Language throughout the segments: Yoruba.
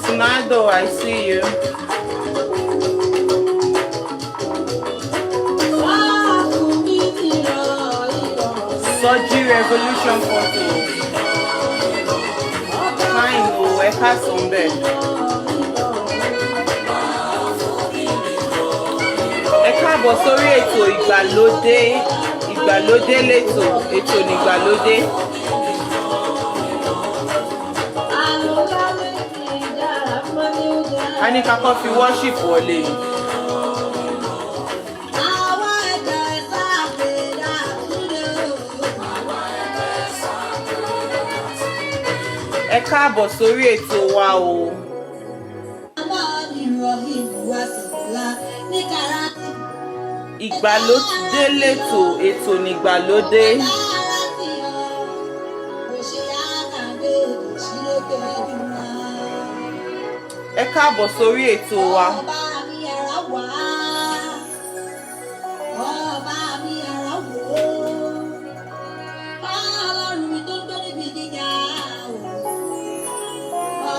Sonaldo, I see you. Soji Revolution photo. Fine o, ẹ káàsán bẹ́ẹ̀. Ẹ káàbọ̀ sórí ètò ìgbàlódé. Ìgbàlódé létò, ètò nígbàlódé. A ní ká kọ́ fi worship wọlé ni. Ẹ káàbọ̀ sórí ètò wa o. Ìgbàlódé létò, ètò nígbàlódé. Ẹ káàbọ̀ sórí ètò wa. Ọba mi ara wá, ọba mi ara wò ó, Ọlọ́run mi tó ń gbé níbi gíga o.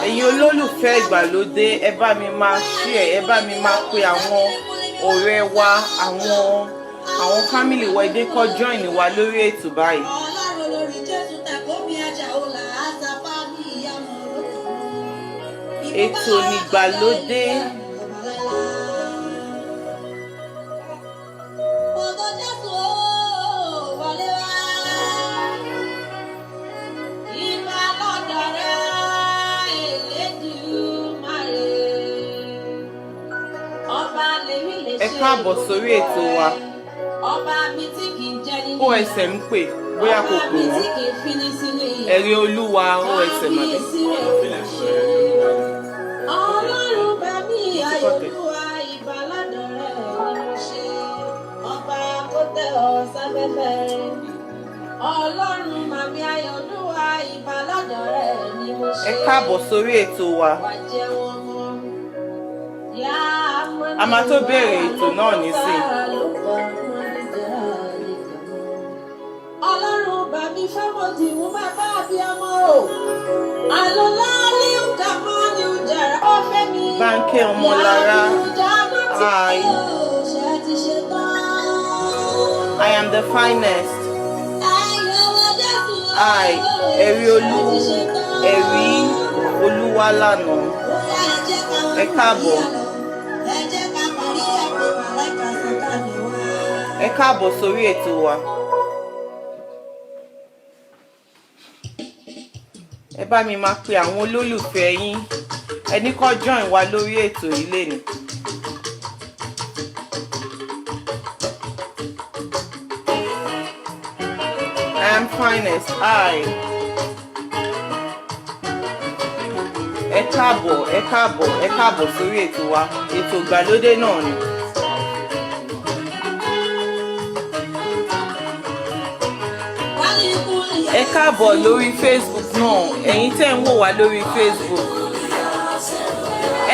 Ẹ̀yin olólùfẹ́ ìgbàlódé, ẹ bá mi máa share, ẹ bá mi máa pe àwọn ọ̀rẹ́ wa, àwọn family wa, ẹ dé kó join wa lórí ètò báyìí. Ọlọ́run lórí Jésù tàkó mi ajá ò là á sapá bí ìyá mọ̀ lókun. Ètò nígbàlódé. Ògo Jésù ó wọlé wá. Ìbà lọ́dọ̀ rẹ̀ Elédùmarè. Ọba lèmi lè Ẹ ṣe káàbọ̀ sórí ètò wa. Ọba mi tí kì í jẹ nínú OSM ń pè, bóyá kò Ọba pè mi wọ́n. tí kì í fini sínú ìyà. Ẹ̀rí Olúwa OSM àbí. Kábíyèsí rẹ̀ ò ṣe. Ọlọ́run bá mi ayọ̀lúwa ìbà lọ́dọ̀ rẹ̀ ni mo ṣe. Ọba kó tẹ ọ sáfẹ́fẹ́. Ọlọ́run màmí ayọ̀lúwa ìbà lọ́dọ̀ rẹ̀ ni mo ṣe. Ẹ káàbọ̀ sórí ètò wa. Wà jẹ́ wọn mọ́. Yá A máa tó bẹ̀rẹ̀ ètò náà nísìn. Ọlọ́run bá mi fẹ́mọ̀dì mú bàbá àbíamọ o. Àlọ́lá ní ìkàmọ́ ní ìjàrá ó fẹ́ mi. Bánkẹ́ Ọmọlára. Hi. Ṣé ti ṣe tán? I am the finest. I, Ẹ̀rí Olú, Ẹ̀rí Olúwa lánàá. Ẹ káàbọ̀. Ẹ káàbọ̀ sórí ètò wa. Ẹ bá mi máa pe àwọn olólùfẹ́ yín. Ẹ ní kó join wa lórí ètò yìí lénìí. I am finest. I. Ẹ káàbọ̀, ẹ káàbọ̀, ẹ káàbọ̀ sórí ètò wa. Ètò ìgbàlódé náà ni. Ẹ káàbọ̀ lórí Facebook náà. Ẹ̀yin tẹ́ ń wò wá lórí Facebook,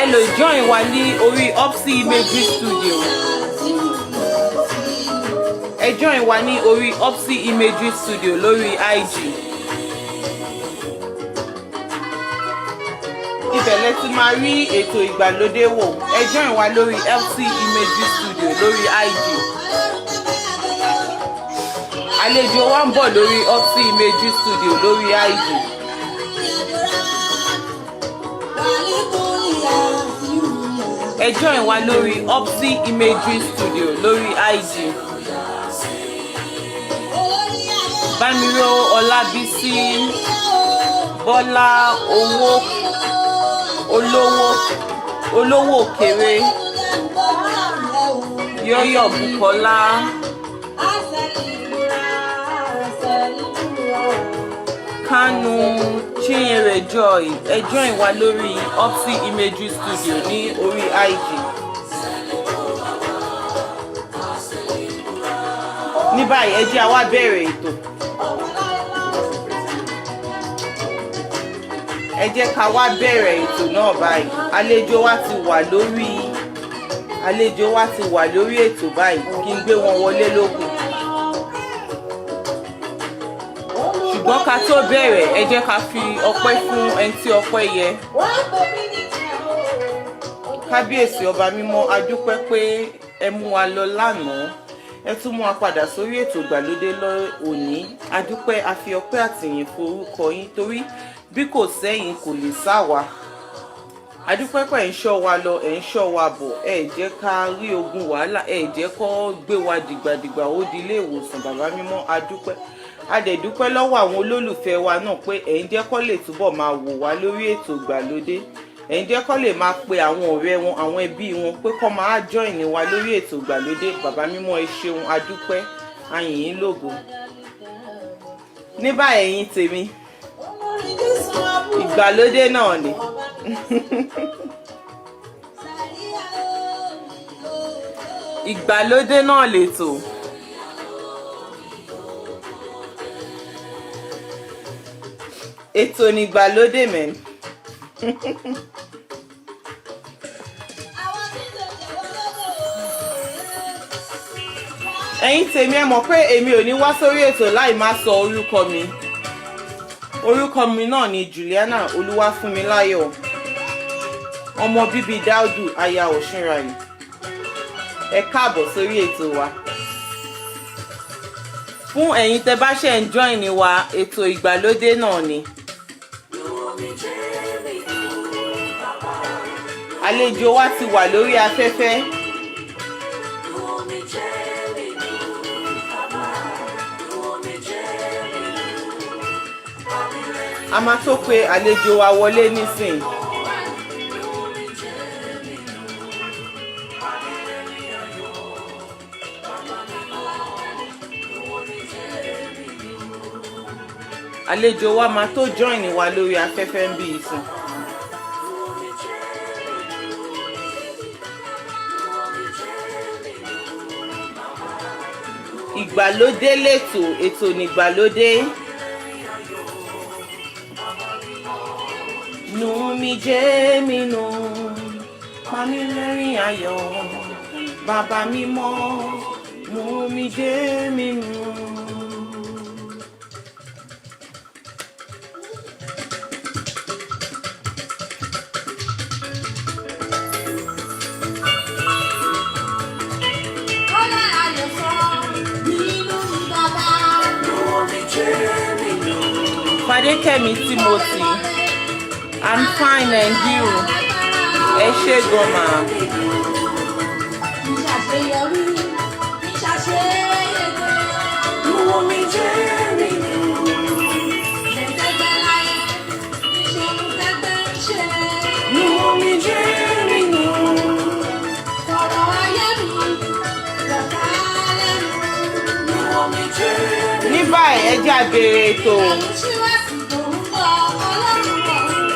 ẹ lè join wa ní orí Opsy Imagery Studio. Ẹ join wa ní orí Opsy Imagery Studio lórí IG. Ibẹ̀ lẹ ti máa rí ètò ìgbàlódé wò. Ẹ join wa lórí Upsy Imagery Studio lórí IG. Àlejò wa ń bọ̀ lórí Upsy Imagery Studio lórí IG. Ẹ join wa lórí Upsy Imagery Studio lórí IG. Bámiró Ọlábísí, Bọ́lá Owó, Olówó, Olówó Òkèrè, Yọ́yọ̀ Bùkọ́lá, Kánú Chinyere Joy. Ẹ join wa lórí Upsy Imagery Studio ní orí IG. Ní báyìí, ẹ jẹ́ a wá bẹ̀rẹ̀ ètò. Ẹ jẹ́ ká wá bẹ̀rẹ̀ ètò náà báyìí. Àlejò wa ti wà lórí ètò báyìí. Kí n gbé wọn wọlé lókun. Ṣùgbọ́n ká tó bẹ̀rẹ̀, ẹ jẹ́ ká fi ọpẹ́ fún ẹni tí ọpẹ́ yẹ. Kábíyèsí, ọba mímọ́, a dúpẹ́ pé ẹ mú wa lọ lánàá, ẹ tún mú wa padà sórí ètò ìgbàlódé lónìí. A dúpẹ́, a fi ọpẹ́ àtìyìn forúkọ yín, torí bí kò sẹ́yìn, kò lè sá wa. A dúpẹ́ pé ẹ̀ ń ṣọ́ wa lọ, ẹ̀ ń ṣọ́ wa bọ̀, ẹ̀ jẹ́ ká rí ogun wàhálà, ẹ̀ jẹ́ kó gbé wa dìgbàdìgbà ó di ilé ìwòsàn. Bàbá mímọ́, a dúpẹ́. A dẹ̀ dúpẹ́ lọ́wọ́ àwọn olólùfẹ́ wa náà pé ẹ̀ ń jẹ́ kó lè túbọ̀ máa wò wá lórí ètò ìgbàlódé, ẹ̀ ń jẹ́ kó lè máa pe àwọn ọ̀rẹ́ wọn, àwọn ẹbí wọn, pé kó máa join wa lórí ètò ìgbàlódé. Bàbá mímọ́, ẹ ṣeun, a dúpẹ́, a yìn yín lógo. Ní báyìí, ẹ̀yin tèmi, ìgbàlódé náà ni. Ìgbàlódé náà lètò. Ètò ní ìgbàlódé mẹ́rin. Ẹ̀yin tèmi, ẹ mọ̀ pé èmi ò ní wá sórí ètò láì má sọ orúkọ mi. Orúkọ mi náà ni Juliana Olúwafúnmiláyọ̀, ọmọ bíbí Dáúdù, aya Ọ̀ṣunrayè. Ẹ káàbọ̀ sórí ètò wa. Fún ẹ̀yin tẹ́ bá ṣe ń join wa, ètò ìgbàlódé náà ni. Àlejò wa ti wà lórí afẹ́fẹ́. A máa tó pe àlejò wa wọlé nísìn. Àlejò wa máa tó join wa lórí afẹ́fẹ́ ń bí ìsìn. Ìgbàlódé lètò, ètò nígbàlódé. Nù mí jẹ́ mi nù, pa mí lẹ́rìn ayọ̀, bàbá mímọ́, nù mí jẹ́ mi nù. Kọ́lá ayọ̀ sọ nínú bàbá. Fadékẹ́mi Timothy, I'm fine, and you? Ẹ ṣé gan ma. Ìṣàṣeyọrí, ìṣàṣeyege. Tẹ́gbẹ́ láyé, ìṣòro tẹ́gbẹ́ ń ṣe. Ọ̀rọ̀ ayé mi, lọ̀tá lẹ́nu. Ní báyìí, ẹ jẹ́ á bẹ̀rẹ̀ ètò. Ẹ̀rù ṣíwájú tó ń bọ̀, ọlọ́run ọ̀run.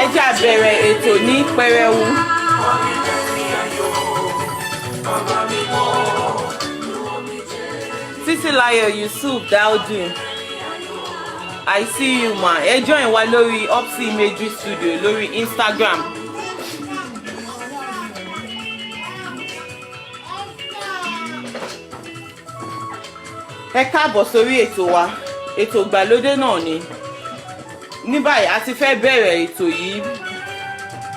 Ẹ jẹ́ á bẹ̀rẹ̀ ètò ní pẹrẹwu. Títílayọ̀ Yusuf Daudu, I see you, ma. Ẹ join wa lórí Upsy Imagery Studio lórí Instagram. Ẹ káàbọ̀ sórí ètò wa, ètò ìgbàlódé náà ni. Ní báyìí, a ti fẹ́ bẹ̀rẹ̀ ètò yìí.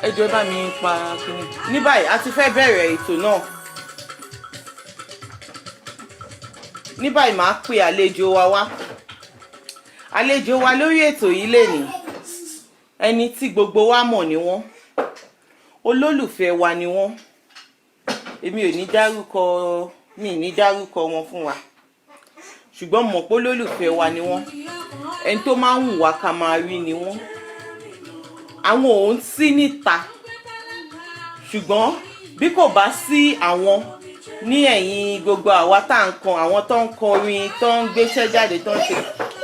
Ẹ jọ̀ọ́, ẹ bá mi pa kíní. Ní báyìí, a ti fẹ́ bẹ̀rẹ̀ ètò náà. Ní báyìí, màá pe àlejò wa wá. Àlejò wa lórí ètò yìí lénìí, ẹni tí gbogbo wa mọ̀ ni wọ́n, olólùfẹ́ wa ni wọ́n. Èmi ò ní dárúkọ, mi ì ní dárúkọ wọn fún wa, ṣùgbọ́n mọ̀ pé olólùfẹ́ wa ni wọ́n. Ẹni tó máa ń wù wá ká máa rí ni wọ́n. Àwọn ò ń sí níta, ṣùgbọ́n bí kò bá sí àwọn ní ẹ̀yìn gbogbo àwa tá à ń kan, àwọn tó ń kọrin, tó ń gbéṣẹ́ jáde, tó ń ṣe,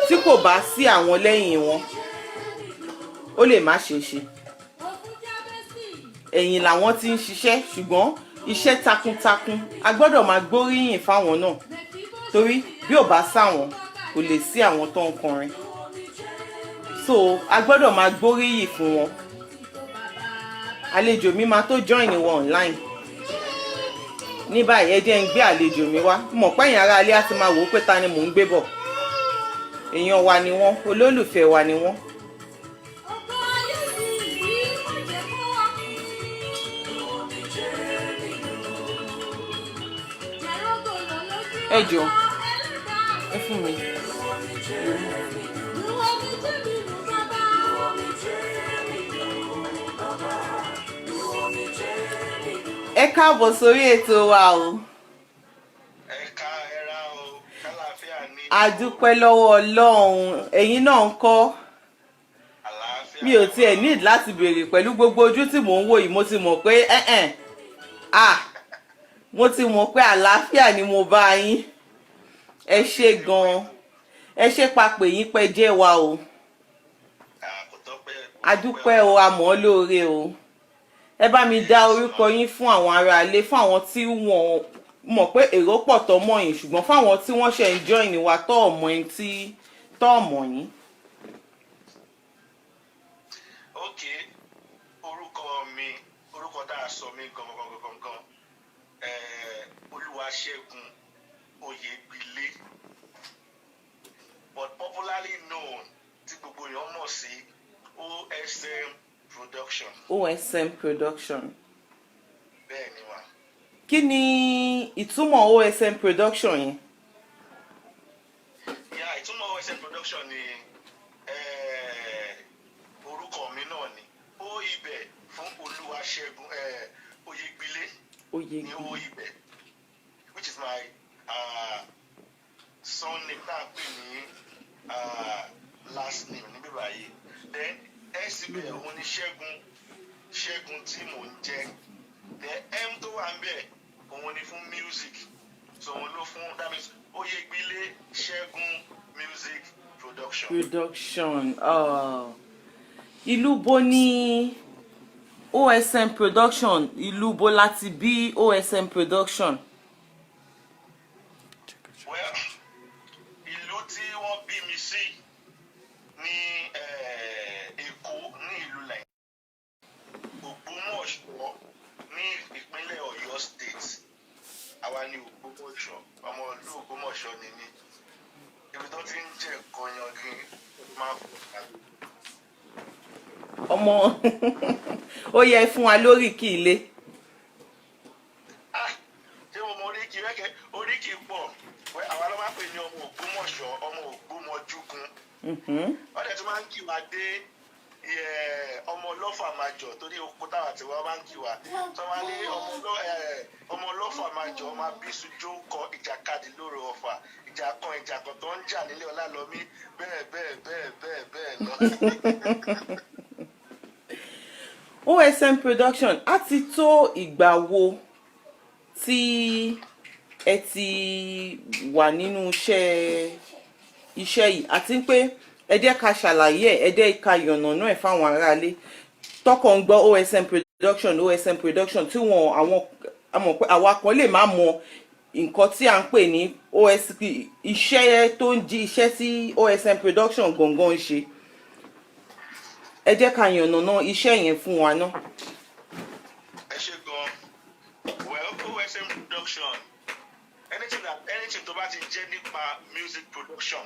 tí kò bá sí àwọn lẹ́yìn wọn, ó lè má ṣeé ṣe. Ẹ̀yìn làwọn ti ń ṣiṣẹ́, ṣùgbọ́n iṣẹ́ takuntakun, a gbọ́dọ̀ máa gbóríyìn fáwọn náà, torí bí ò bá sáwọn, kò lè sí àwọn tó ń kọrin. So a gbọ́dọ̀ máa gbóríyìn fún wọn. Àlejò mi máa tó join wọn online. Ní báyìí, ẹ jẹ́ ń gbé àlejò mi wá. Mọ̀ pé ẹ̀yin ará ilé á ti máa wò ó pé ta ni mò ń gbé bọ̀. Èèyàn wa ni wọ́n, olólùfẹ́ wa ni wọ́n. Ọkọ ayé mi yìí má jẹ́ kó wá. Jẹ̀rọ̀gọ̀lọ̀ lójú Ẹ jọ̀ọ́, ọ̀nà ẹlẹ́dàá. ẹ fún mi. Nu omi jẹ́ mi nù bàbá. Ẹ káàbọ̀ sórí ètò wa o. Ẹ ká ẹ ra o, kálàáfíà ní. A dúpẹ́ lọ́wọ́ Ọlọ́run. Ẹ̀yin náà ń kọ́? Àlàáfíà. Mi ò tiẹ̀ need láti béèrè. Pẹ̀lú gbogbo ojú tí mò ń wò yìí, mo ti mọ̀ pé ẹ̀ẹ́n, ah, mo ti mọ̀ pé àlàáfíà ni mo bá yín. Ẹ ṣé gan-an, ẹ ṣé papè yín pẹ́ jẹ́ wa o. Kò tọ́pẹ́. A dúpẹ́ o, a mọ̀ ọ́ lóore o. Ẹ bá mi dá orúkọ yín fún àwọn aráalé, fún àwọn tí wọ́n mọ̀ pé èrò pọ̀ tó mọ̀ yín, ṣùgbọ́n fún àwọn tí wọ́n ṣe ń join wa tó ọmọ yín, tí tó ọmọ yín. Ok, orúkọ mi, orúkọ tá a sọ mí gangan gangan gangan, Olúwaṣẹ́gun Oyègbìlé, but popularly known, tí gbogbo èèyàn mọ̀ sí OSM Production. OSM Production. Bẹ́ẹ̀ ni wà. Kí ni ìtumọ̀ OSM Production yẹn? Yeah, ìtumọ̀ OSM Production ni orúkọ mi náà ni ó ibẹ̀ fún Olúwaṣẹ́gun Oyègbìlé ní ó Oyègbìlé. ibẹ̀, which is my surname tá a pè ní last name níbí báyìí. Then S ibẹ̀, òun ni Ṣẹ́gun, Ṣẹ́gun tí mò ń jẹ́. Then M tó wà ń bẹ̀, òun ni fún music. So òun ló fún, that means Oyègbìlé Ṣẹ́gun Music Production. Production. Ìlú bo ní OSM Production? Ìlú bo láti bí OSM Production? Well, ìlú tí wọ́n bí mi sí ní Èkó, ní ìlú Nàìjíríà, Ògbómọ̀ṣọ́, ní ìpínlẹ̀ Ọ̀yọ́ State. Àwa ní Ògbómọ̀ṣọ́, ọmọ ìlú Ògbómọ̀ṣọ́ ni mí, ibi tó ti ń jẹ nǹkan yangin máa ń fún mi. Ọmọ ó yẹ fún wa lórí kí ilé. Ah, ṣé mo mọ oríkì rẹ́kẹ̀? Oríkì pọ̀. Well, àwa ló máa ń pè ní ọmọ Ògbómọ̀ṣọ́, ọmọ Ògbómọjúgun. Wọ́n dẹ̀ tún máa ń kí wa dé ọmọ ọlọ́fà máa jọ, torí oko táwa tí wọ́n máa ń kí wa tó máa ní ọmọ ọlọ́fà máa jọ, ọmọ abísùjó kọ ìjàkadì lóru Ọ̀fà, ìjà kan ìjà kan tó ń jà nílé Ọlálọ́mí, bẹ́ẹ̀ bẹ́ẹ̀ bẹ́ẹ̀ bẹ́ẹ̀ bẹ́ẹ̀ lọ. OSM Production, á ti tó ìgbà wo tí ẹ ti wà nínú iṣẹ́ yìí? Àti pé ẹ jẹ́ ká ṣàlàyé ẹ̀, ẹ jẹ́ ká yànnàná ẹ̀ fáwọn aráalé tọkàn ń gbọ́ OSM Production, OSM Production, tí wọ́n àwọn a mọ̀ pé àwa kan lè má mọ nǹkan tí à ń pè ní OSP, iṣẹ́ tó ń jí, iṣẹ́ tí OSM Production gangan ń ṣe. Ẹ jẹ́ ká yànnàná iṣẹ́ yẹn fún wa náà. Ẹ ṣe gan. Well, OSM Production, anything tó bá ti jẹ́ nípa music production,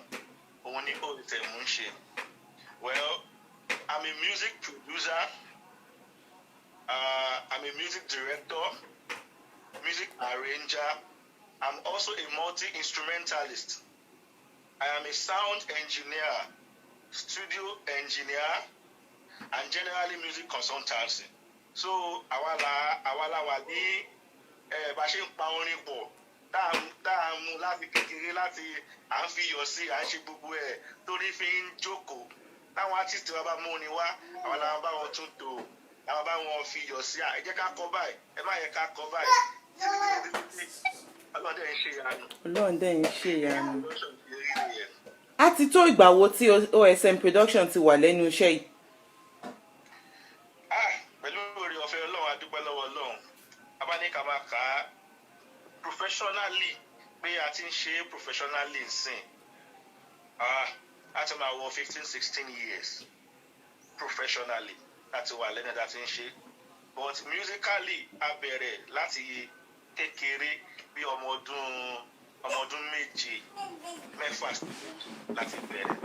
òun ni OSM ń ṣe. Well, I'm a music producer. I'm a music director, music arranger. I'm also a multi-instrumentalist. I am a sound engineer, studio engineer, and generally music consultancy. So àwa la wà ní ẹ bá ṣe ń pa orin pọ̀, tá à ń mú láti kékeré, láti à ń fi iyọ̀ sí, à ń ṣe gbogbo ẹ̀ torí fi ń jókòó. Táwọn artist wa bá mú orin wá, àwa la bá wọn tún tò, àwọn bá wọn fi iyọ̀ sí, ẹ jẹ́ ká kọ báyìí, ẹ má yẹ ká kọ báyìí, títí títí títí Ọlọ́run dẹ̀ ń ṣe ìyanu. Ọlọ́run dẹ̀ ń ṣe ìyanu. Production ti rí nìyẹn. Á ti tó ìgbà wo tí OSM Production ti wà lẹ́nu iṣẹ́ yìí? Ah, pẹ̀lú oore ọ̀fẹ́ Ọlọ́run, a dúpẹ́ lọ́wọ́ Ọlọ́run. Abáníkà máa kà á professionally pé a ti ń ṣe é professionally nsìn, ah, a ti máa wọ 15, 16 years professionally láti wà lẹ́nu tá a ti ń ṣe, but musically, a bẹ̀rẹ̀ láti kékeré, bí ọmọ ọdún 7, 6 láti bẹ̀rẹ̀.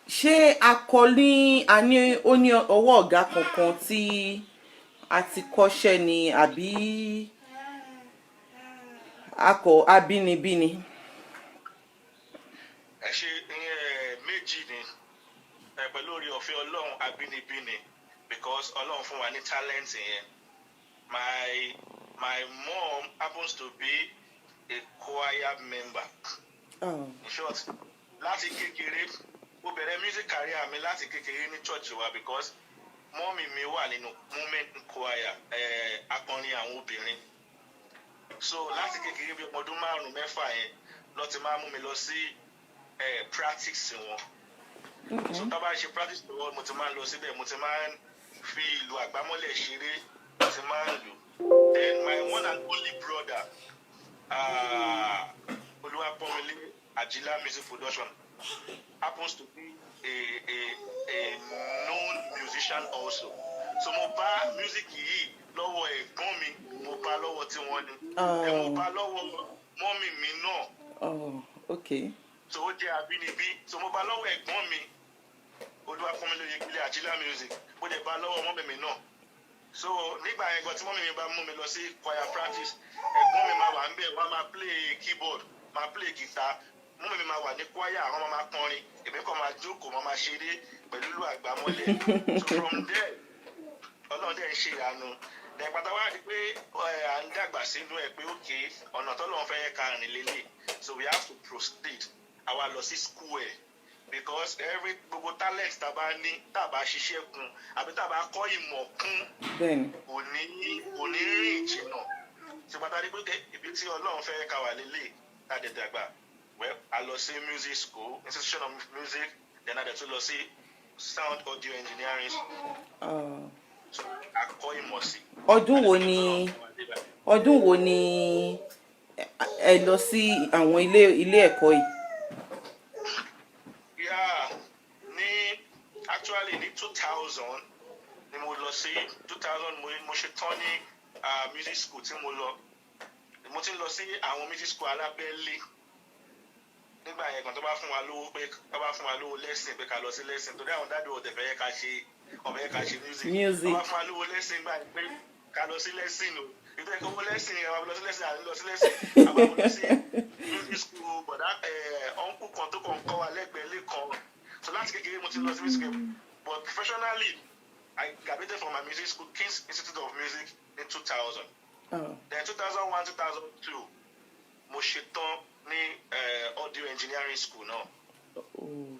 Ṣé akọ ní a ní ó ní ọwọ́ ọ̀gá kankan tí a ti kọ́ṣẹ́ ni, àbí akọ abínibí ni? Ẹ ṣe, ìyẹn méjì ni ẹ. Pẹ̀lú oore ọ̀fẹ́ Ọlọ́run, abínibí ni, because Ọlọ́run fún wa ní talent yẹn. My mom happens to be a choir member. Oh. In short, láti kékeré, mo bẹ̀rẹ̀ music career mi láti kékeré ní church wa, because mummy mi wà nínú women choir, akọrin àwọn obìnrin. So láti kékeré, bí ọmọ ọdún 5, 6 yẹn lọ ti máa mú mi lọ sí practice wọn. So tá a bá ṣe practice lọ́wọ́, mo ti máa ń lọ síbẹ̀, mo ti máa ń fi ìlù àgbámọ́lẹ̀ ṣeré, mo ti máa ń lù. Then my one and only brother, Olúwapọ́nmilé Ajila Music Production, happens to be a known musician also. So mo bá music yìí lọ́wọ́ ẹ̀gbọ́n mi, mo bá lọ́wọ́ tí wọ́n ní ẹ̀, mo bá lọ́wọ́ mummy mi náà. Oh, okay. So ó jẹ́ abínibí. So mo bá lọ́wọ́ ẹ̀gbọ́n mi, Olúwapọ́nmilé Oyèkílẹ̀ Ajila Music, mo dẹ̀ bá lọ́wọ́ mummy mi náà. So nígbà yẹn gan, tí mummy mi bá mú mi lọ sí choir practice, ẹ̀gbọ́n mi máa wà ń bẹ̀, wọ́n á máa play keyboard, máa play guitar. Mummy mi máa wà ní choir, àwọn máa kọrin, èmi kàn máa jókòó, máa máa ṣeré pẹ̀lú ìlú àgbámọ́lẹ̀. So from there, Ọlọ́run dẹ̀ ń ṣe ìyanu. Dẹ̀ pátá wá di pé à ń dàgbà sínú ẹ̀ pé òkè ọ̀nà tọ́lọ́run fẹ́ ká rìn lélẹ̀, so we have to proceed. Àwa lọ sí school ẹ̀, because every gbogbo talent tá a bá ní, tá a bá ṣiṣẹ́ kún àbí tá a bá kọ́ ìmọ̀ kún, kò ní rìn jìnnà. Ṣe pàtàkì pé ibi tí Ọlọ́run fẹ́ ká wà lélẹ̀, tá a dẹ̀ dàgbà, well, a lọ sí music school, Institution of Music, then a dẹ̀ tún lọ sí sound audio engineering school. So a kọ́ ìmọ̀ sí. Ọdún wo ni ẹ lọ sí àwọn ilé ẹ̀kọ́ yìí? Yeah, ní actually ní 2000 ni mo lọ sí. 2000 mo ṣe tán ní music school tí mo lọ. Mo ti ń lọ sí àwọn music school alábẹ́lé nígbà yẹn kan, tó bá fún wa lówó lẹ́sìn pé ká lọ sí lẹ́sìn, torí àwọn daddy ọ̀tẹ̀ fẹ́ yẹ ká ṣe ọ̀fẹ́ yẹ ká ṣe music. Music. Tó bá fún wa lówó lẹ́sìn gbà yẹn pé ká lọ sí lẹ́sìn o, ìtọ́ ẹ̀kọ́ owó lẹ́sìn yẹn, wà lọ sí lẹ́sìn, àní lọ sí lẹ́sìn, àwọn lọ sí music school bọ̀dá uncle kan tó kàn kọ́ wa lẹ́gbẹ̀ẹ́ lẹ́kan. So láti kékeré mo ti lọ sí music school, but professionally, I graduated from my music school, King's Institute of Music, in 2000. Oh. Then 2001, 2002, mo ṣetán ní audio engineering school náà. Oh,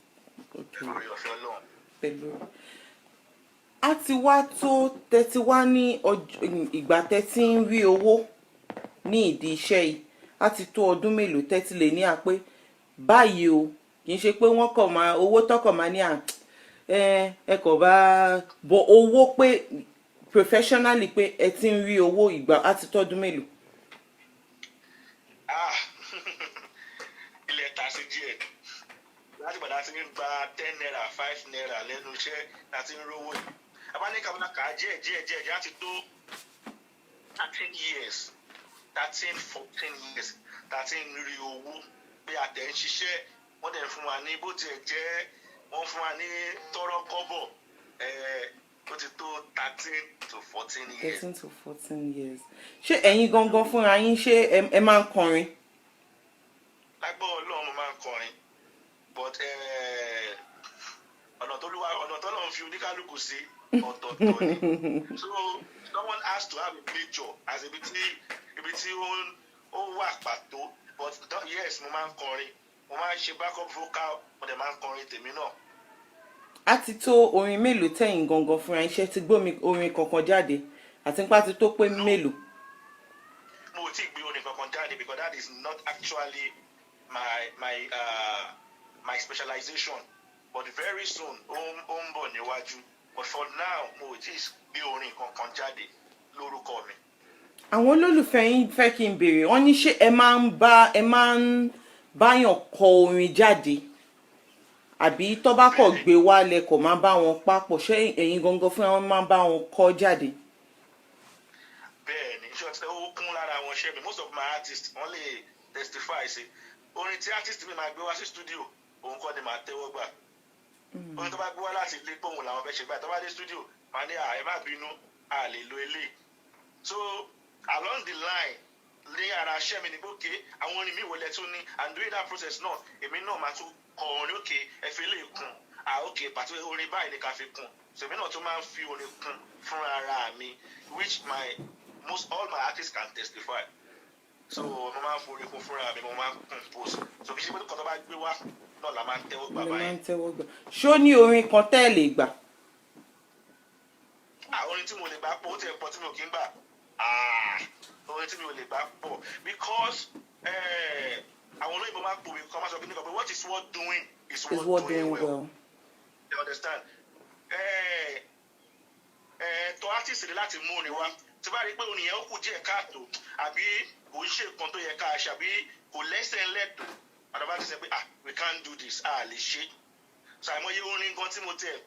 okay. Lórí ọ̀fẹ́ Ọlọ́run. Pẹ̀lú a ti wá tó tẹ́tí wá ní ìgbà tẹ́tí ń rí owó ní ìdí iṣẹ́ yìí, á ti tó ọdún mélòó tẹ́tí lè ní àpé báyìí o? Kì í ṣe pé wọ́n kàn máa owó tọkàn máa ní à ẹ kàn bá bọ owó pé professionally pé ẹ ti ń rí owó, ìgbà á ti tọ́dún mélòó? Ah, ilẹ̀ ta sí díẹ̀. Láti gbàdá ti ń gba ₦10, ₦5 lẹ́nu iṣẹ́ láti ń rówó yìí, abáníkàmọ́nà kà á díẹ̀ díẹ̀ díẹ̀ díẹ̀, á ti tó 13 years, 13, 14 years tá a ti ń rí owó pé a tẹ̀ ń ṣiṣẹ́, wọ́n dẹ̀ ń fún wa ní bó tiẹ̀ jẹ́. Wọ́n fún wa ní tọ́rọ́ kọ́bọ̀. Ó ti tó 13 to 14 years. 13 to 14 years. Ṣé ẹ̀yin gangan fúnra yín, ṣé ẹ máa ń kọrin? Lágbọ́ Ọlọ́run, mo máa ń kọrin, but ọ̀nà tó lúwa, ọ̀nà tó lọ́n fi oníkálukú sí ọ̀tọ̀ọ̀tọ̀ ni. So someone has to have a major as ibi tí ó wà pàtó. But yes, mo máa ń kọrin, mo máa ń ṣe backup vocal, mo dẹ̀ máa ń kọrin tèmi náà. Á ti tó orin mélòó tẹ̀yin gangan fúnra yín, ṣé ti gbómi orin kankan jáde, àti nípa ti tó pé mélòó? Mo ò tí ì gbé orin kankan jáde because that is not actually my specialization, but very soon, ó ń bọ̀ níwájú. But for now, mo ò tí ì gbé orin kankan jáde lórúkọ mi. Àwọn olólùfẹ́ yín fẹ́ kí n béèrè, wọ́n ní ṣé ẹ máa ń báyàn kọ orin jáde, àbí tó bá kọ̀ gbé wá lẹ́kọ̀ọ́ máa bá wọn papọ̀? Ṣé ẹ̀yin gangan fúnra wọn máa bá wọn kọ jáde? Bẹ́ẹ̀ ni, iṣẹ́ tí ó kún lára àwọn iṣẹ́ mi. Most of my artists, wọ́n lè testify sí orin tí artist mi máa gbé wá sí studio, òun kọ́ ni màá tẹ́wọ́ gbà. Orin tó bá gbé wá láti ilé pé òun làwọn fẹ́ ṣe báyìí, tó bá dé studio, màá ní, "À, ẹ má bínú, a lè lo eléyìí." So along the line, ní ara iṣẹ́ mi ni pé, okay, àwọn orin mi wò lẹ tún ní? And during that process náà, èmi náà máa tún kọ orin. Okay, ẹ fi lè kún. Ah, okay, pàtó orin báyìí ni ká fi kún. So èmi náà tún máa ń fi orin kún fúnra ara mi, which my most all my artists can testify. So mo máa ń forin kún fúnra mi, mo máa ń compose. So kì í ṣe pé kọ́ tó bá gbé wá náà la máa ń tẹ́wọ́ gbà Lè máa báyìí. ń tẹ́wọ́ gbà. Ṣó ní orin kan tẹ́ ẹ lè gbà? Ah, orin tí mo lè gbà pọ̀. Ó tiẹ̀ pọ̀ tí mi ò kí ń gbà. Ah, orin tí mi ò lè gbà pọ̀ because àwọn olóyìnbó máa ń pòwe kọ́, máa sọ kí ní kan pé what is worth doing is is worth worth doing doing well. well. You understand? Ẹ̀tọ́ artist ni láti mú orin wá. Tí bá rí i pé orin yẹn ó kù díẹ̀ káàtó, àbí kò ń ṣe nǹkan tó yẹ ká ṣe, àbí kò lẹ́sẹ̀ ńlẹ̀tọ̀, àdàbà ti sọ pé, "Ah, we can't do this, a lè ṣe." So àìmọye orin gan tí mo tẹ̀,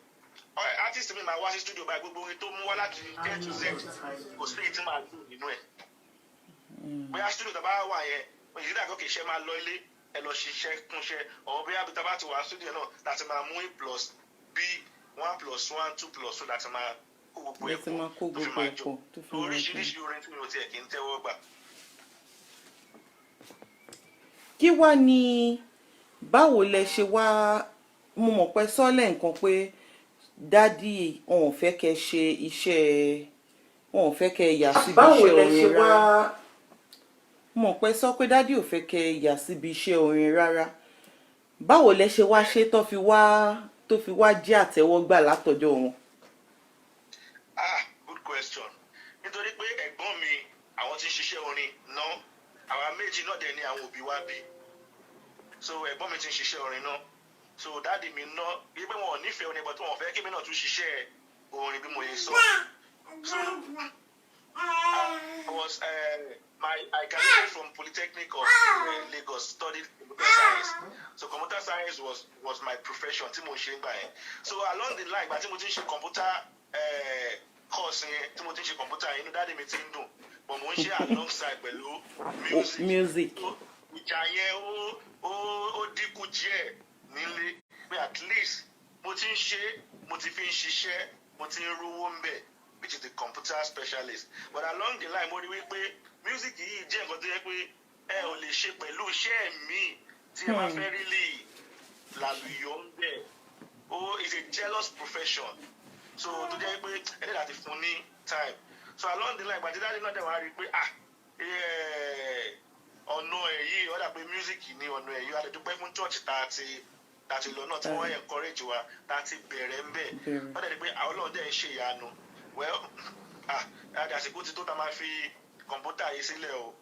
artist mi máa wá sí studio báyìí, gbogbo orin tó mú wá láti A to Z, kò sí èyí tí màá lò nínú ẹ̀. Bóyá studio tó bá wà yẹn, ìdílé àgọ́ kìí ṣe máa lọ ilé ẹ lọ ṣiṣẹ́ kúnṣẹ́, ọ̀ bóyá bí tá bá ti wà studio náà láti máa mú A plus B, one plus one, two plus two, láti máa kó gbogbo ẹ̀ Láti máa kó tó fi gbogbo máa ẹ̀ jọ. pọ̀, tó fi máa jọ. Oríṣiríṣi orin tí mi ò tiẹ̀ kí ń tẹ́wọ́ gbà. Kí wá ní, báwo lẹ ṣe wá? Mo mọ̀ pé sọ́lẹ̀ nǹkan pé daddy wọn ò fẹ́ kẹ́ ṣe iṣẹ́, wọn ò fẹ́ kẹ́ yà síbi Báwo iṣẹ́ lẹ orin ṣe wá rárá. Mo mọ̀ pé sọ pé daddy ò fẹ́ kẹ́ yà síbi iṣẹ́ orin rárá. Báwo lẹ ṣe wá ṣe tó fi wá jẹ́ àtẹ́wọ́gbà látọjọ́ wọn? Ah, good question. Nítorí pé ẹ̀gbọ́n mi, àwọn tí ń ṣiṣẹ́ orin náà, àwa méjì náà dẹ̀ ni àwọn òbí wa bí. So ẹ̀gbọ́n mi ti ń ṣiṣẹ́ orin náà, so daddy mi náà bí pé wọn ò nífẹ̀ẹ́ orin, but wọn ò fẹ́ kí mi náà tún ṣiṣẹ́ orin bí mo yẹ sọ. So I was my I graduated from Polytechnic of Lagos, studied computer science. So computer science was my profession tí mo ṣe ń gbà yẹn. So along the line, ìgbà tí mo ti ń ṣe computer course yẹn, tí mo ti ń ṣe computer yẹn, inú daddy mi ti ń dùn, but mo ń ṣe alongside pẹ̀lú music. Music. So, ìjà yẹn ó dínkù díẹ̀ nílé pé at least mo ti ń ṣe, mo ti fi ń ṣiṣẹ́, mo ti ń rówó ń bẹ̀, which is the computer specialist. But along the line, mo rí wípé music yìí jẹ́ nǹkan tó yẹ pé ẹ ò lè ṣe pẹ̀lú iṣẹ́ míì tí ẹ bá fẹ́ really làlùyọ ń bẹ̀. Ó is a jealous profession, so tó jẹ́ pé ẹ ní láti fún ní time. So along the line, gbàtí daddy náà dẹ̀ wá rí i pé, ah, ọ̀nà ẹ̀ yìí, ó dà pé music ní ọ̀nà ẹ̀ yìí. A lè dúpẹ́ fún church tá a ti lọ náà tí wọ́n encourage wa, tá a ti bẹ̀rẹ̀ ń bẹ̀. Bẹ̀rẹ̀. Wọ́n dẹ̀ rí pé àwọn Ọlọ́run dẹ̀ ń ṣe ìyanu. Well, ah, àsìkò ti tó tá a máa fi kọ̀ǹpútà yìí sílẹ̀ o.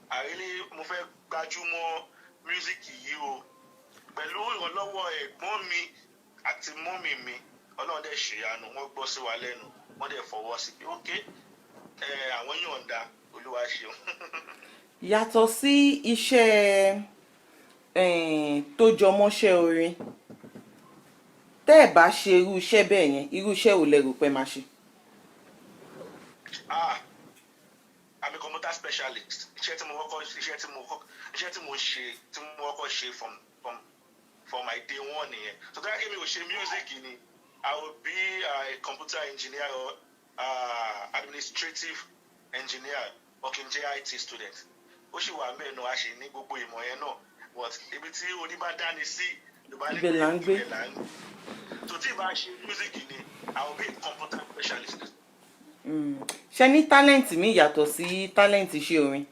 Àrílé mo fẹ́ gbajúmọ̀ music yìí o. Pẹ̀lú ìrànlọ́wọ́ ẹ̀gbọ́n mi àti mummy mi, Ọlọ́run dẹ̀ ṣèyanu, wọ́n gbọ́ sí wa lẹ́nu, wọ́n dẹ̀ fọwọ́ sí pé ok, ẹ àwọn yọ̀ǹda. Olúwa ṣeun. Yàtọ̀ sí iṣẹ́ tó jọmọ́ṣẹ́ orin, tẹ́ ẹ̀ bá ṣe irú iṣẹ́ bẹ́ẹ̀ yẹn, irú iṣẹ́ ò lẹ rò pé máa ṣe? Ah, I'm a computer specialist. Iṣẹ́ tí mo kọ́kọ́ iṣẹ́ tí mo kọ́kọ́ iṣẹ́ tí mo ṣe, tí mo kọ́kọ́ ṣe from For my day one nìyẹn. So tó yẹ kí mi ò ṣe music ni, I will be a computer engineer or administrative engineer or kí n jẹ́ IT student. Ó sì wà mẹ́ẹ̀ náà, a sì ní gbogbo ìmọ̀ yẹn náà, but ibi tí orí bá dání sí Yorùbá ní Ibẹ̀ là ń gbé. Ibẹ̀ là ń gbé. So tí ì bá ṣe music ni, I will be a computer specialist. Ṣe ní talent mi yàtọ̀ sí talent iṣẹ́ orin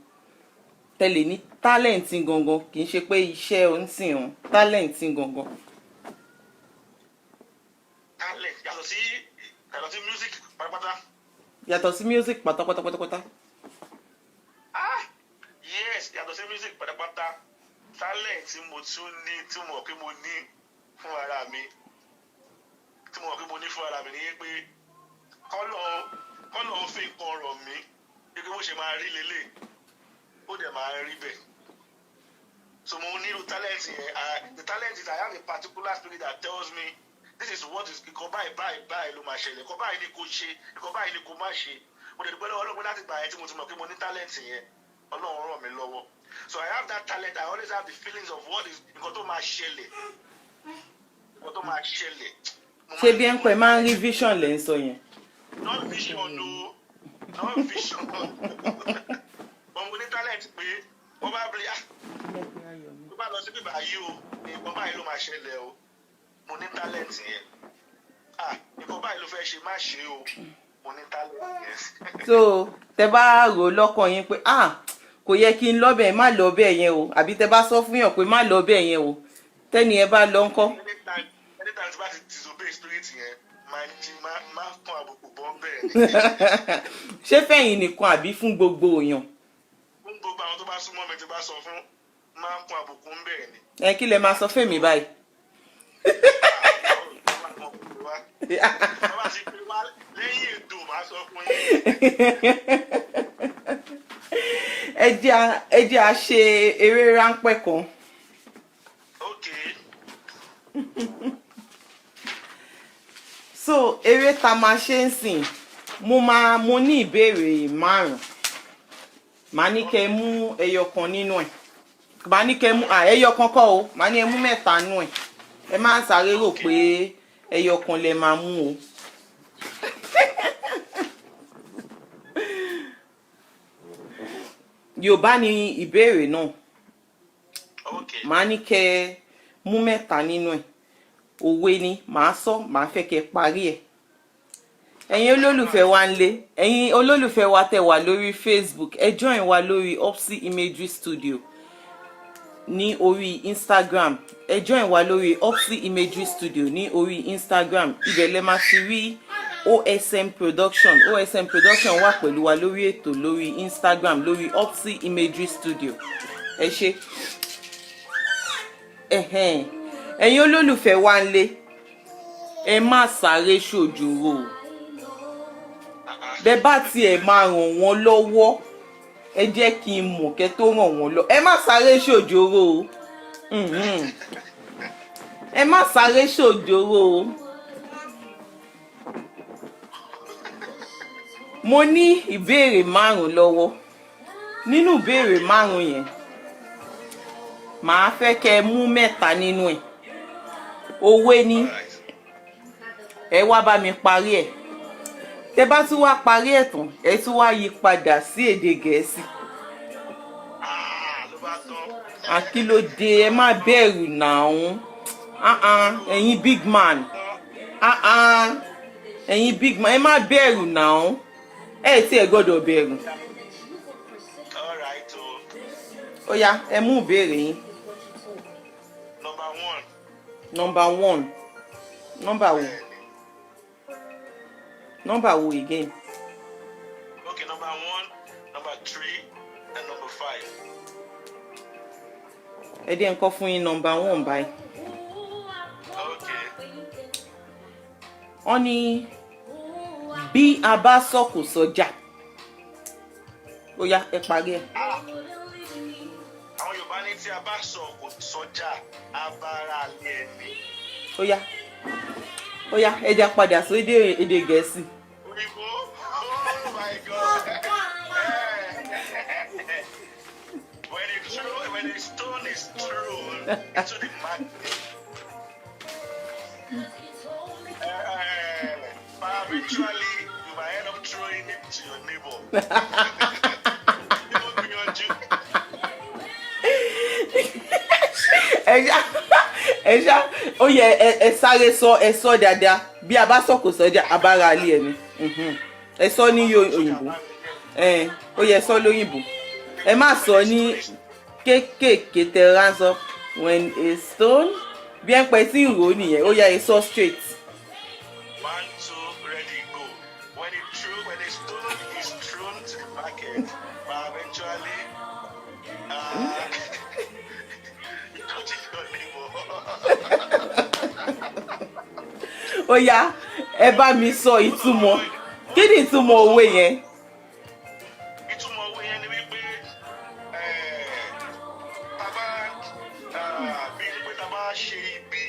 tẹ́lẹ̀ ní talent gangan, kì í ṣe pé iṣẹ́ onísìn òun, talent gangan? Talent yàtọ̀ sí music pátápátá? Yàtọ̀ sí music pátápátá pátápátá. Ah yes, yàtọ̀ sí music pátápátá, talent tí mo tún ní, tí mo mọ̀ pé mo ní fún ara mi, tí mo mọ̀ pé mo ní fún ara mi ní pé kọ́lọ̀ ń fi nǹkan rọ̀ mí pé bó ṣe máa rí lélẹ̀, ó dẹ̀ máa rí bẹ́ẹ̀. So mo nílò talent yẹn. The talent is I have a particular spirit that tells me this is what is, nǹkan báyìí báyìí báyìí ló máa ṣẹlẹ̀, nǹkan báyìí ni kò ṣe, nǹkan báyìí ni kò má ṣe. Mo dẹ̀ dúpẹ́ lọ́wọ́ Ọlọ́run láti gbà yẹn tí mo ti mọ̀ pé mo ní talent yẹn, Ọlọ́run ràn mí lọ́wọ́. So I have that talent. I always have the feelings of what is, nǹkan tó máa ṣẹlẹ̀, nǹkan tó máa ṣẹlẹ̀. Mo Ṣé bí ẹ ń pẹ́ máa ń rí vision lẹ́ ń sọ yẹn? Not vision o, not vision, but mo ní talent pé wọ́n bá bí, ah, tó bá lọ sí bíbá yìí o, nǹkan báyìí ló máa ṣẹlẹ̀ o. Mo ní talent yẹn. Ah, nǹkan báyìí ló fẹ́ ṣe, má ṣe o. Mo ní talent yẹn. So tẹ bá rò lọ́kàn yín pé, ah, kò yẹ kí n lọ́bẹ̀, má lọ bẹ́ẹ̀ yẹn o, àbí tẹ bá sọ fún yàn pé má lọ bẹ́ẹ̀ yẹn o, tẹ́ni ẹ bá lọ ńkọ́? Anytime tí bá ti disobey spirit yẹn, máa jí máa kàn àbùkù bọ́ bẹ́ẹ̀ ni. Ṣé fẹ̀yìn nìkan àbí fún gbogbo èèyàn? Fún gbogbo àwọn tó bá súnmọ́ mi, tí bá sọ fún, máa kàn àbùkù ń bẹ́ẹ̀ ni. Ẹ kí lẹ máa sọ fèmí báyìí? Bàbá ti pè wá lẹ́yìn ètò, máa sọ fún yín. Ẹ jẹ́ a ṣe eré ráńpẹ́ kan. Okay. So eré tá máa ṣe ń sìn, mo ní ìbéèrè márùn, màá ní kẹ́ mú ẹyọ kan nínú ẹ̀, màá ní kẹ́ mú ẹyọ kan kọ́ o, màá ní ẹ mú mẹ́ta nínú ẹ̀. Ẹ má sáré rò pé ẹyọ kan lẹ máa mú o. Yorùbá ni ìbéèrè náà. Okay. Màá ní kẹ́ mú mẹ́ta nínú ẹ̀. Òwe ni màá sọ, màá fẹ́ kẹ́ parí ẹ̀. Ẹ̀yin olólùfẹ́ wa ń lé, ẹ̀yin olólùfẹ́ wa tẹ̀ wá lórí Facebook, ẹ join wa lórí Opsy Imagery Studio ní orí Instagram. Ẹ join wa lórí Opsy Imagery Studio ní orí Instagram. Ibẹ̀ lẹ máa ti rí OSM Production. OSM Production wà pẹ̀lú wa lórí ètò lórí Instagram, lórí Opsy Imagery Studio. Ẹ ṣé. Ẹ̀hẹ́n. Ẹ̀yin olólùfẹ́ wa ń lé, ẹ má sáré ṣòjòrò o. Bẹ́ẹ̀ bá tiẹ̀ máa ràn wọ́n lọ́wọ́, ẹ jẹ́ kí n mọ̀ kẹ́ tó ràn wọ́n lọ. Ẹ má sáré ṣòjòrò o. Ẹ má sáré ṣòjòrò o. Mo ní ìbéèrè márùn lọ́wọ́. Nínú ìbéèrè márùn yẹn, màá fẹ́ kẹ́ ẹ mú mẹ́ta nínú ẹ̀. Òwe ni. Ẹ wá bá mi parí ẹ̀. Tẹ́ bá tún wá parí ẹ̀ tán, ẹ tún wá yí padà sí èdè Gẹ̀ẹ́sì. Ah, ló bá tán. Àkìlódé? Ẹ má bẹ̀rù nàún. Ah ah, ẹ̀yin big man. Ah ah, ẹ̀yin big man, ẹ má bẹ̀rù nàún. Ẹ tí ẹ gbọ́dọ̀ bẹ̀rù. All right o. Ó yá, ẹ mú ìbéèrè yín. Number one. Number one. Number wo? Bẹ́ẹ̀ni. Number wo again? Okay, number one, number three, and number five. Ẹ dé nǹkan fún yín number one báyìí. Okay. Wọ́n ní bí a bá sọ̀kò sọ́jà. Ó yá, ẹ parí ẹ̀. Àwọn Yorùbá ní tí a bá sọ kò sọjà, abara alẹ́ ẹni. Ó yá, ó yá, ẹ já padà sí èdè Gẹ̀ẹ́sì. Òyìnbó, oh my God. When a stone is thrown into the market, Eventually, you might end up throwing it to your neighbor. Mo gbìyànjú. Ẹ ṣá, ẹ ṣá, ó yẹ ẹ sáré sọ, ẹ sọ dáadáa. Bí a bá sọ kò sọjà abára alẹ́ ẹni. Ẹ sọ ní òyìnbó. Ẹ ó yẹ sọ lóyìnbó, ẹ má sọ ní kéékèèké tẹ ránṣọ. When a stone, bí ẹ ń pẹ tí ń rò ó nìyẹn. Ó yẹ ẹ sọ straight. One, two, ready, go. When a stone is thrown to the bucket, but eventually, it touches your neighbor. Ó yá, ẹ bá mi sọ ìtumọ̀. Kí ni ìtumọ̀ òwe yẹn? Ìtumọ̀ òwe yẹn ni wípé tá bá bí pé tá bá ṣe ibi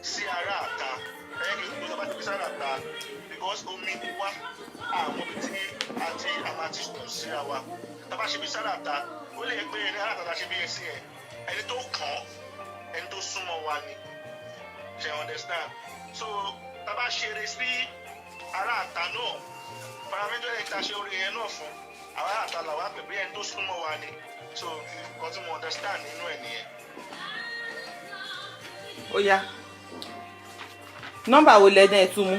sí ará àta, ẹ kì í pé tá bá ṣe ibi sí ará àta, because omi ni wá, àwọn ibi tí a ti a máa ti sùn síra wa. Tá bá ṣe ibi sí ará àta, ó lè gbé ẹni ará àta tá a ṣe bí ẹ sí ẹ, ẹni tó kàn án, ẹni tó súnmọ́ wa ni. Ṣe understand? So tá bá ṣeré sí ará àta náà, paramẹ́jọ́ ẹni tá a ṣe oore yẹn náà fún, àwọn ará àta làwọn àpè bí ẹni tó súnmọ́ wa ni. So nǹkan tí mo understand nínú ẹ̀ nìyẹn. Ó yá, nọ́mbà wo lẹ́dẹ̀ ẹ tún mú?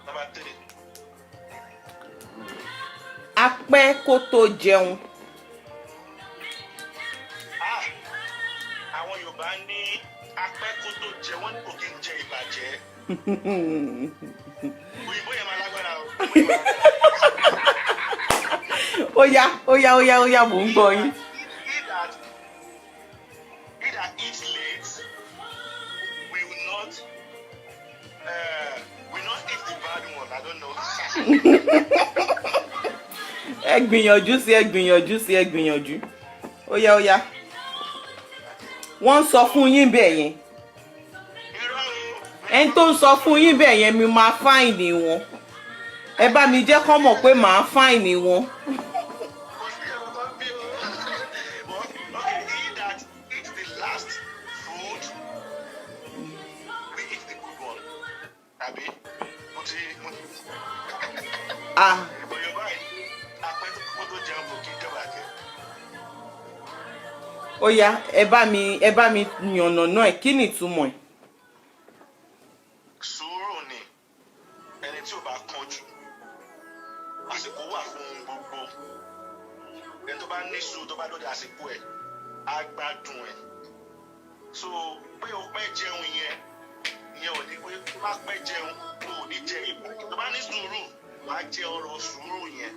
Number 3. Apẹ́ kó tó jẹun. Ah, àwọn Yorùbá ní apẹ́ kó tó jẹ, wọ́n ní kò kí ń jẹ ìbàjẹ́. Òyìnbó yẹn máa lágbára o. Òyìnbó yẹn máa lágbára. Ó yá, ó yá, ó yá, ó yá, mò ń gbọ́ yín. He that eats late will not eat the bad one. I don't know. Ẹ gbìyànjú sí, ẹ gbìyànjú sí, ẹ gbìyànjú. Ó yá, ó yá, wọ́n ń sọ fún yín bẹ́ẹ̀ yẹn. Irọ́ o. Ẹni tó ń sọ fún yín bẹ́ẹ̀ yẹn, mi máa find wọn. Ẹ bá mi jẹ́ kọ́ mọ̀ pé màá find wọn. Kò sí ẹ̀rọ kan bí o. Well, okay, he that eats the last food will eat the good one. Àbí? Mo ti. Ah. But Yorùbá yìí, apẹ́ kó tó jẹun kò kí ń jọba jẹ. Ó yá, ẹ bá mi yànnà náà ẹ. Kí ni ìtumọ̀ ẹ̀? Sùúrù ni. Ẹni tí ò bá kánjú, àsìkò wà fún ohun gbogbo. Ẹni tó bá ní sùúrù, tó bá lóde àsìkò ẹ̀, á gbádùn ẹ̀. So pé o pẹ́ jẹun yẹn, ìyẹn ò ní pé tó bá pẹ́ jẹun o ò ní jẹ ìbàjẹ́. Tó bá ní sùúrù, wàá jẹ ọrọ̀ sùúrù yẹn.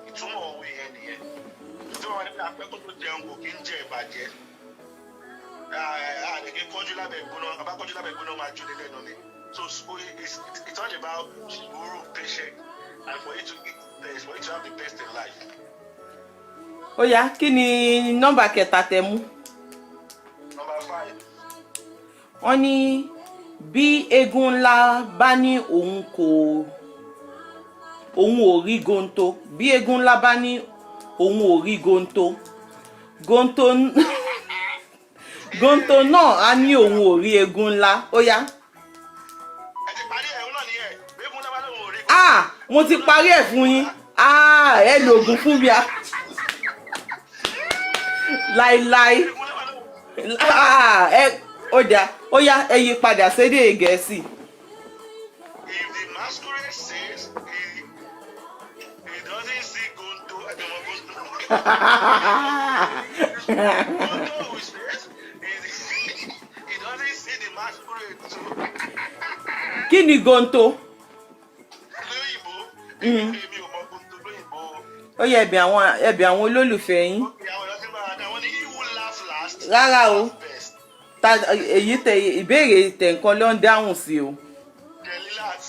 Ìtumọ̀ òwe yẹn nìyẹn. Ìtumọ̀ wọn ni pé apẹ́ kó tó jẹun kò kí ń jẹ ìbàjẹ́. Àdèké kánjú lábẹ́ ìgbóná, àbá kánjú lábẹ́ ìgbóná, máa jó lẹ́nu ni. So it's all about sùúrù, patience, and for you to eat best, for you to have the best in life. Ó yá, kí ni nọ́mbà kẹta tẹ mú? Number 5. Wọ́n ní bí eégún ńlá bá ní òun kò, òun ò rí gonto, bí eégún ńlá bá ní òun ò rí gonto, gonto gonto náà á ní òun ò rí eégún ńlá. Ó yá. Ẹ ti parí ẹ̀ náà nìyẹn. Eégún ńlá bá lóun ò rí. Ah, mo ti parí ẹ̀ fún yín. Ah, ẹ lògùn fún mi. Ah, láíláí. Eégún ńlá bá lóun. Ah, ẹ ó dáa, ó yá, ẹ yí padà sédè Gẹ̀ẹ́sì. If the masquerade says he doesn't see Gonto, I don't know Gonto. Gonto will says he doesn't see the masquerade too. Kí ni gonto? Lóyìnbó, èmi ò mọ Gonto lóyìnbó. Ó yẹ ẹbí àwọn olólùfẹ́ yín. Okay, àwọn èèyàn ti ń bá wa dá wọn ní he who laughs last. Rárá o. Laughs best. Ta èyí tẹ ìbéèrè tẹ nǹkan ló ń dáhùn sí o. Delilat.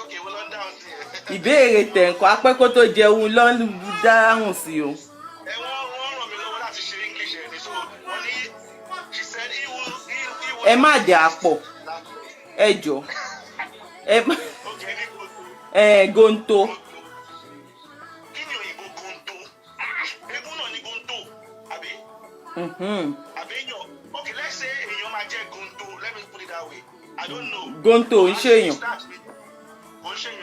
Okay, wọ́n lọ ń dáhùn sí ẹ. Ìbéèrè tẹ nǹkan, apẹ́ kó tó jẹun ló ń dáhùn sí o. Ẹ wọ́n ràn mí lọ́wọ́ láti ṣe English ẹ̀ ní, so wọ́n ní she said he who Ẹ má dà á pọ̀. laugh. Ẹ jọ ẹ má. Okay, ní Gonto. Ẹ gonto. Kí ni òyìnbó gonto? Eégún náà ní gonto, àbí? Mhm. Àbí èèyàn? Okay, let's say èèyàn máa jẹ́ gonto. Let me put it that way. I don't know. Gonto ń ṣèyàn. Kò ń ṣèyàn.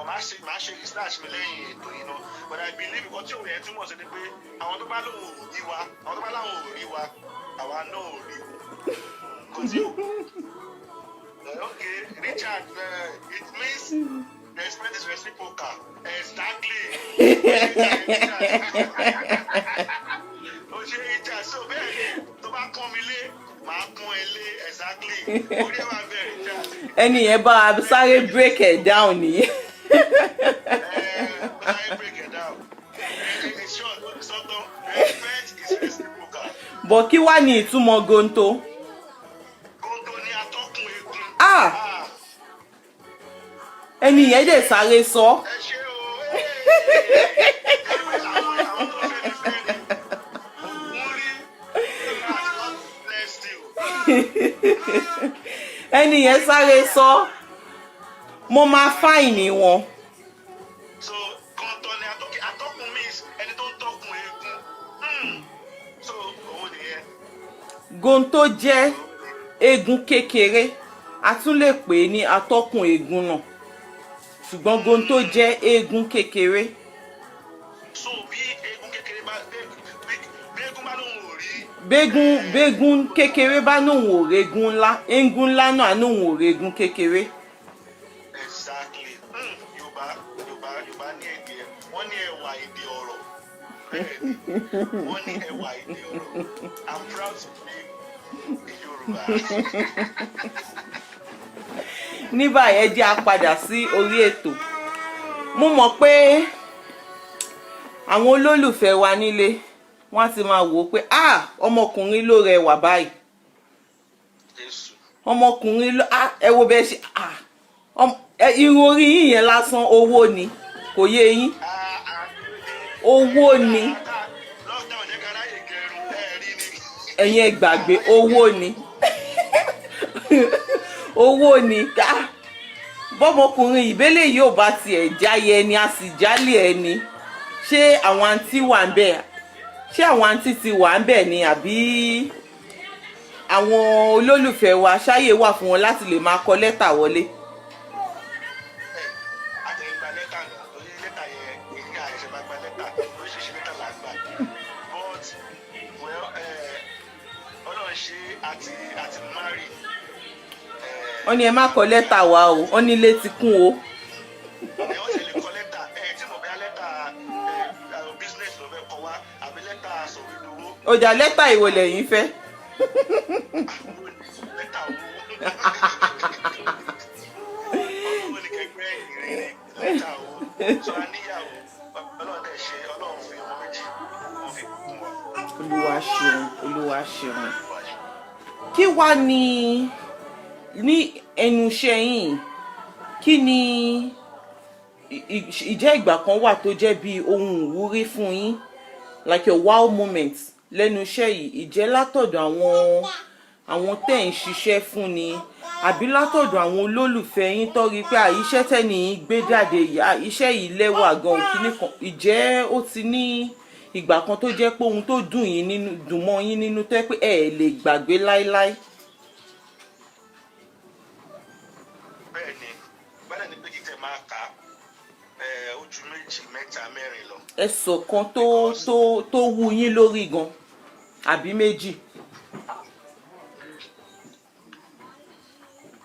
But máa ṣe research mi lẹ́yìn ètò yìí náà. But I believe nǹkan tí òun yẹn túmọ̀ sí ni pé àwọn tó bá lóun ò rí wa, àwọn tó bá láwọn ò rí wa, àwa náà ò rí wọn. Kò tí ò. Okay, Richard, it means respect is reciprocal. Exactly. O ṣe, Richard. So bẹ́ẹ̀ ni, tó bá pọ́n mi lé, màá pọ́n ẹ lé, exactly. Orí ẹ̀ wá bẹ́ẹ̀, Richard. Ẹni yẹn bá a sáré break ẹ̀ down nìyẹn. Sáré break it down. In short, sọ́tọ̀, respect is reciprocal. But kí wá ní ìtumọ̀ gonto? Gonto ni atọ́kùn eégún. Ah! Ẹni yẹn dẹ̀ sáré sọ. Ẹ ṣé o. Àwọn tó fẹ́ mi fẹ́ ni. Wọ́n rí. God bless you. Ẹni yẹn sáré sọ, mo máa fine wọn. So gonto ni atọ́kùn. Atọ́kùn means ẹni tó ń tọ́kùn eégún. So òun nìyẹn. Gonto jẹ́ eégún kékeré, a tún lè pè é ní atọ́kùn eégún náà, ṣùgbọ́n gonto jẹ́ eégún kékeré. So bí eégún kékeré bá bí bí eégún bá lóun ò rí. Bégún kékeré bá nóun ò regún ńlá, eégún ńlá náà á nóun ò regún kékeré. Exactly. Yorùbá, Yorùbá, Yorùbá ní èdè, wọ́n ní ẹwà èdè ọ̀rọ̀. Bẹ́ẹ̀ ni, wọ́n ní ẹwà èdè ọ̀rọ̀. I'm proud to be a Yorùbá. Ní báyìí, ẹ jẹ́ a padà sí orí ètò. Mo mọ̀ pé àwọn olólùfẹ́ wa nílé, wọ́n á ti máa wò ó pé, ah, ọmọkùnrin ló rẹwà báyìí. Jésù. Ọmọkùnrin ló, ah, ẹ wo bẹ́ẹ̀ ṣe, ah, irun orí yín yẹn lásán, owó ni, kò yé yín? Ah, ah. Owó ni. Lockdown jẹ́ ká ráyè gẹrun, ẹ rí ni. Ẹ̀yin ẹ gbàgbé, owó ni, owó ni ká bọ́mọkùnrin ìbélé yóò bá tiẹ̀ jáyé ẹni, a sì jálè ẹni. Ṣé àwọn àǹtí wà ń bẹ̀? Ṣé àwọn àǹtí ti wà ń bẹ̀ ni, àbí àwọn olólùfẹ́ wa, ṣáyè wà fún wọn láti lè máa kọ lẹ́tà wọlé? Àtẹ̀gbà lẹ́tà náà, torí lẹ́tà yẹn, èyí àìṣe máa gba lẹ́tà, oríṣiríṣi lẹ́tà là ń gbà. But well, Ọlọ́run ṣe àti marry. Wọ́n ní ẹ má kọ lẹ́tà wa o, wọ́n ní ilé ti kún o. Ẹ wọ́n ti lè kọ lẹ́tà ẹ tí mo bẹ́ẹ̀, lẹ́tà ẹ business ló fẹ́ kọ wá, àbí lẹ́tà sọ̀wédowó. Ọjà lẹ́tà ìwò lẹ́yìn fẹ́? Lẹ́tà owó. Owó ni kẹgbẹ́ ìrìn lẹ́tà owó. So a níyàwó, Ọlọ́run dẹ̀ ṣe, Ọlọ́run fi ọmọ méjì, wọ́n fi kún wa. Olúwa ṣeun, Olúwa ṣeun. Kí wá ní ní ẹnu iṣẹ́ yín, kí ni ìjẹ́ ìgbà kan wà tó jẹ́ bí ohun ìwúrí fún yín, like a wow moment lẹ́nu iṣẹ́ yìí, ìjẹ́ látọ̀dọ̀ àwọn tẹ́ ń ṣiṣẹ́ fún ni, àbí látọ̀dọ̀ àwọn olólùfẹ́ yín tó rí pé iṣẹ́ tẹ́ni yín gbé jáde yìí, iṣẹ́ yìí lẹ́wà gan, kíní kan? Ìjẹ́ ó ti ní ìgbà kan tó jẹ́ pé ohun tó dùn yín nínú, dùn mọ́ yín nínú, tẹ́ pé ẹ ẹ̀ lè gbàgbé láéláé? Bẹ́ẹ̀ ni, bẹ́ẹ̀ ni, pé kí tẹ máa kà á ojú méjì, mẹ́ta, mẹ́rin lọ. Ẹ sọ kan tó wú yín lórí gan, àbí méjì.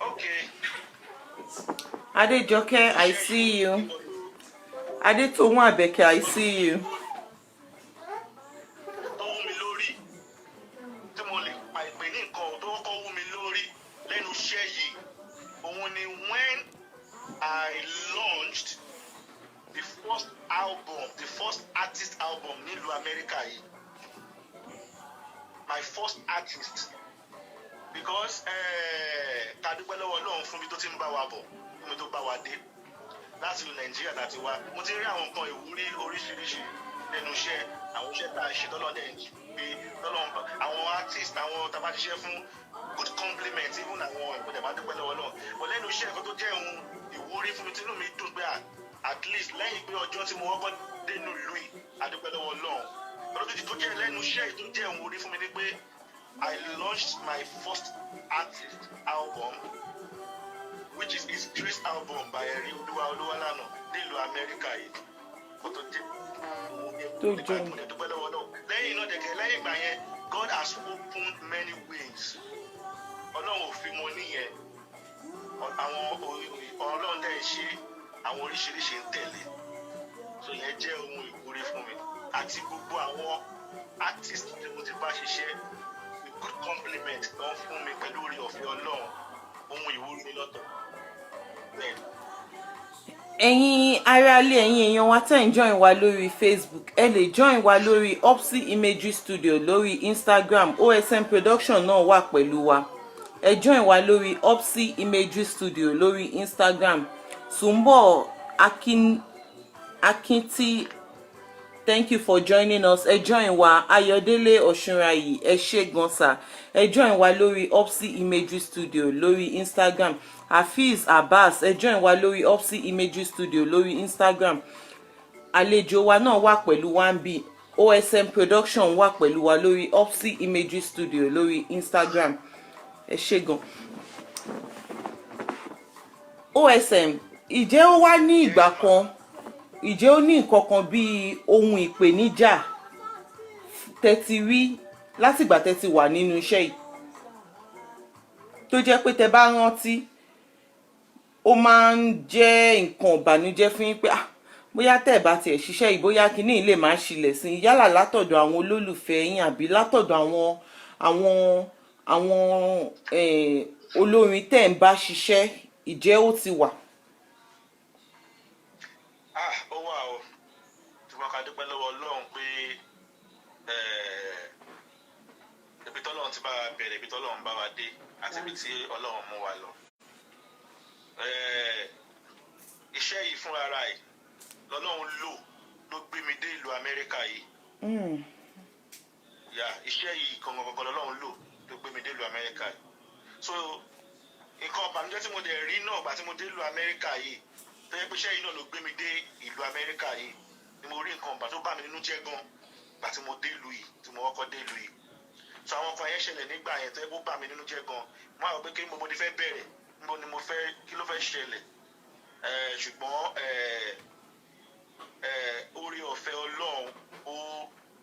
Okay. Adéjọkẹ́, I see you. Adétòun Àbẹ̀kẹ́, I see you. Tó wú mi lórí, tí mo lè pa ìpè ní nǹkan tó kọ́kọ́ wú mi lórí lẹ́nu iṣẹ́ yìí, òun ni when I launched the first album, the first artist album nílùú Amẹ́ríkà yìí, my first artist, because ká dúpẹ́ lọ́wọ́ Ọlọ́run fún mi tó ti ń bá wa bọ̀, fún mi tó bá wa dé láti ìlú Nàìjíríà láti wá. Mo ti rí àwọn nǹkan ìwúrí oríṣiríṣi lẹ́nu iṣẹ́, àwọn iṣẹ́ tá a ṣe tọ́lọ́ dẹ̀ gbé tọ́lọ́ àwọn artist, àwọn tá a bá ṣiṣẹ́ fún, good compliment, even àwọn ìpínlẹ̀ bá dúpẹ́ lọ́wọ́ náà. But lẹ́nu iṣẹ́, nǹkan tó jẹ́ ohun ìwúrí fún mi, tínú mi dùn pé at least lẹ́yìn pé ọjọ́ tí mo kọ́kọ́ dénú ìlú yìí, a dúpẹ́ lọ́wọ́ Ọlọ́run. Ọdún tó jẹ́ lẹ́nu iṣẹ́ yìí tó jẹ́ ohun ìwúrí fún mi ni pé I launched my first artist album. which is His Grace album by Ẹ̀rí Olúwa Olúwalànà nílùú Amẹ́ríkà yìí kó tó dé. Tó jẹun. Mo dẹ̀ dúpẹ́ lọ́wọ́ náà. Lẹ́yìn náà dẹ̀kẹ́, lẹ́yìn ìgbà yẹn, God has opened many ways. Ọlọ́run ò fi mọ níyẹn. Àwọn Ọlọ́run dẹ̀ ṣe àwọn oríṣiríṣi ń tẹ̀lé, so yẹn jẹ́ ohun ìwúrí fún mi àti gbogbo àwọn artist tí mo ti bá ṣiṣẹ́. The good compliment tó ń fún mi pẹ̀lú oore ọ̀fẹ́ Ọlọ́run, ohun ìwúrí ni lọ́tọ̀ bẹ́ẹ̀. Ẹ̀yin aráalé, ẹ̀yin èèyàn wa tẹ́ ń join wa lórí Facebook, ẹ lè join wa lórí Opsy Imagery Studio lórí Instagram. OSM Production náà wà pẹ̀lú wa. Ẹ join wa lórí Opsy Imagery Studio lórí Instagram. Sùnbọ̀ Akin Akinti, thank you for joining us. Ẹ join wa. Ayọ̀délé Ọ̀ṣunrayì, ẹ ṣé gan sir. Ẹ join wa lórí Opsy Imagery Studio lórí Instagram. Hafiz Abbas, ẹ join wa lórí Opsy Imagery Studio lórí Instagram. Àlejò wa náà wà pẹ̀lú wa ń bí. OSM Production wà pẹ̀lú wa lórí Opsy Imagery Studio lórí Instagram. Ẹ ṣé gan. OSM, ìjẹ́ ó wá ní ìgbà kan, ìjẹ́ ó ní nǹkan kan bíi ohun ìpèníjà tẹ́ ti rí látìgbà tẹ́ ti wà nínú iṣẹ́ yìí, tó jẹ́ pé tẹ́ bá rántí, ó máa ń jẹ́ nǹkan ìbànújẹ́ fún yín pé, ah, bóyá tẹ́ ẹ̀ bá tiẹ̀ ṣiṣẹ́ yìí, bóyá kinní yìí lè máa ṣílẹ̀ sí i, yálà látọ̀dọ̀ àwọn olólùfẹ́ yín àbí látọ̀dọ̀ àwọn olórin tẹ́ ẹ̀ ń bá ṣiṣẹ́? Ìjẹ́ ó ti wà? Ah, ó wà o, ṣùgbọ́n ká dúpẹ́ lọ́wọ́ Ọlọ́run pé ibi tọ́lọ́run ti bá wa bẹ̀rẹ̀, ibi tọ́lọ́run bá wa dé àti ibi tí Ọlọ́run mú wa lọ. Iṣẹ́ yìí fúnra ara ẹ̀ lọ́lọ́run lò ló gbé mi dé ìlú Amẹ́ríkà yìí. Yà, iṣẹ́ yìí gangan lọ́lọ́run lò ló gbé mi dé ìlú Amẹ́ríkà yìí. So nǹkan ìbànújẹ́ tí mo dẹ̀ rí náà gbà tí mo dé ìlú Amẹ́ríkà yìí, tó yẹ pé iṣẹ́ yìí náà ló gbé mi dé ìlú Amẹ́ríkà yìí, ni mo rí nǹkan ìbà tó bà mí nínú jẹ́ gan gbà tí mo dé ìlú yìí, tí mo kọ́kọ́ dé ìlú yìí. So àwọn kan yẹn ṣẹlẹ̀ nígbà yẹn tó yẹ kó bà mí nínú jẹ́ gan. Mo á rò pé kí mo ti fẹ́ bẹ̀rẹ̀, níbo ni mo fẹ́, kí ló fẹ́ ṣẹlẹ̀? Ṣùgbọ́n oore ọ̀fẹ́ Ọlọ́run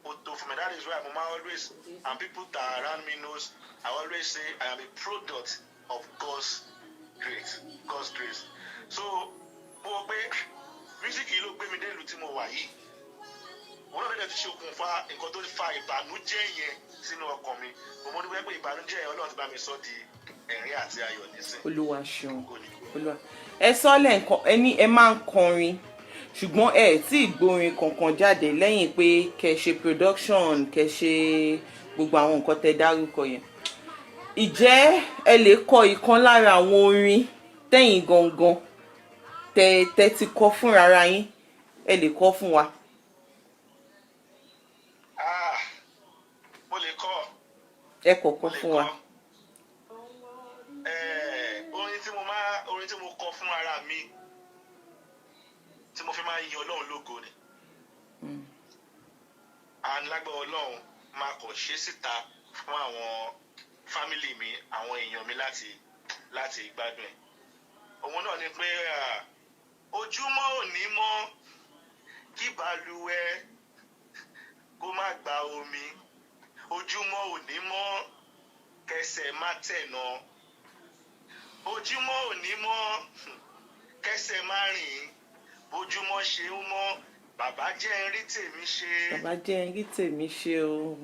ó tó fún mi. That is why mo máa always, and people that are around me knows, I always say I am a product of God's grace, God's grace. So mo rò pé music yìí ló gbé mi dé ìlú tí mo wà yìí. Òun náà lè ti ṣe okùnfà nǹkan tó fa ìbànújẹ́ yẹn sínú ọkàn mi. Mo mọ̀ nípa pé ìbànújẹ́ yẹn, Ọlọ́run ti bá mi sọ di ẹ̀rín àti ayọ̀ nísìn. Olúwa ṣeun, Olúwa. Ẹ sọ lẹ́ǹkan, ẹ ní ẹ máa ń kọrin, ṣùgbọ́n ẹ tí ì gbórin kankan jáde lẹ́yìn pé kẹ́ ṣe production, kẹ́ ṣe gbogbo àwọn nǹkan tẹ́ dárúkọ yẹn. Ìjẹ́ ẹ lè kọ ìkan lára àwọn orin tẹ́yìn gangan tẹ́ ti kọ fúnra yín? Ẹ lè kọ fún wa? Ah, mo lè kọ. Ẹ kọ̀ọ̀kan fún wa. Orin tí mo kọ fún ara mi tí mo fi máa ń yin Ọlọ́run lógo ni. And lágbára Ọlọ́run, máa kọ̀ ṣe síta fún àwọn family mi, àwọn èèyàn mi láti gbádùn ẹ̀. Òun náà ni pé, ojúmọ́ ò ní mọ́ kí balùwẹ̀ kó má gba omi, ojúmọ́ ò ní mọ́ kẹsẹ̀ má tẹ̀nà, ojúmọ́ ò ní mọ́ kẹsẹ̀ má rìn, bójúmọ́ ṣe ń mọ́, bàbá jẹ́ ń rí tèmi ṣe. Bàbá jẹ́ ń rí tèmi ṣe o.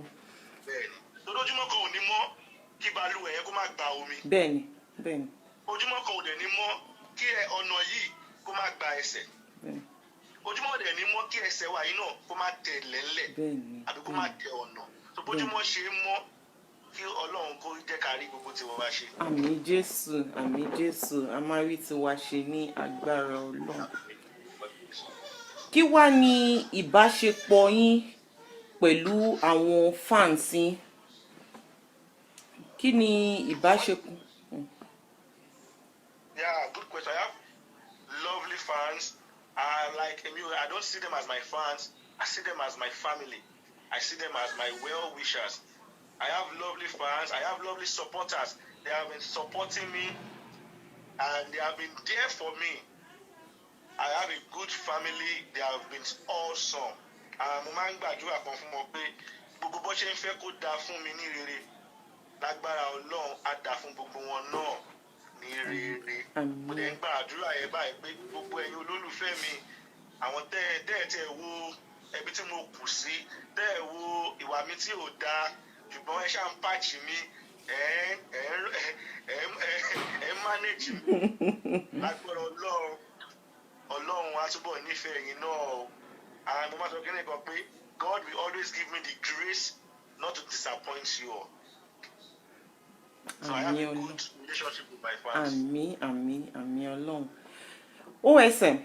Bẹ́ẹ̀ni, lójúmọ́ kan ò ní mọ́ kí balùwẹ̀ yẹn kó má gba omi. bẹ́ẹ̀ni bẹ́ẹ̀ni Ojúmọ́ kan ò dẹ̀ ní mọ́ kí ọ̀nà yìí kó má gba ẹsẹ̀. Ojúmọ́ ò dẹ̀ ní mọ́ kí ẹsẹ̀ wa yìí náà kó má tẹ̀ lẹ́lẹ̀ àbí kó má tẹ ọ̀nà. Tó bójúmọ́ ṣe ń mọ́, kí Ọlọ́run kó jẹ́ ká rí gbogbo tí wọ́n bá ṣe. Àmín Jésù, àmín Jésù. A máa rí tiwa ṣe ní agbára Ọlọ́run. Kí wá ní ìbáṣepọ̀ yín pẹ̀lú àwọn fans yín? Kí ni ìbáṣepọ̀? Yeah, good question. I have lovely fans. I like Emil. I don't see them as my fans. I see them as my family. I see them as my well wishers. I have lovely fans. I have lovely supporters. They have been supporting me. And they have been there for me. I have a good family. They have been awesome. And mo máa ń gbàdúrà kan fún wọn pé gbogbo bó ṣe ń fẹ́ kó dáa fún mi ní rere, lágbára Ọlọ́run, á dáa fún gbogbo wọn náà ní rere. Mo dẹ̀ ń gbàdúrà yẹn báyìí pé gbogbo ẹ̀yin olólùfẹ́ mi, àwọn tẹ́ ẹ wo ẹbí tí mo kù sí, tẹ́ ẹ wo ìwà mi tí ò dáa, ṣùgbọ́n ẹ ṣáà ń patch mi, ẹ ẹ ẹ ẹ ẹ manage mi, lágbára Ọlọ́run, Ọlọ́run á túbọ̀ nífẹ̀ẹ́ yín náà o. And mo máa sọ kíni kan pé God will always give me the grace not to disappoint you all. So I have Àmín a Ọlọ́run. good relationship with my fans. Àmín, àmín, àmín Ọlọ́run. OSM,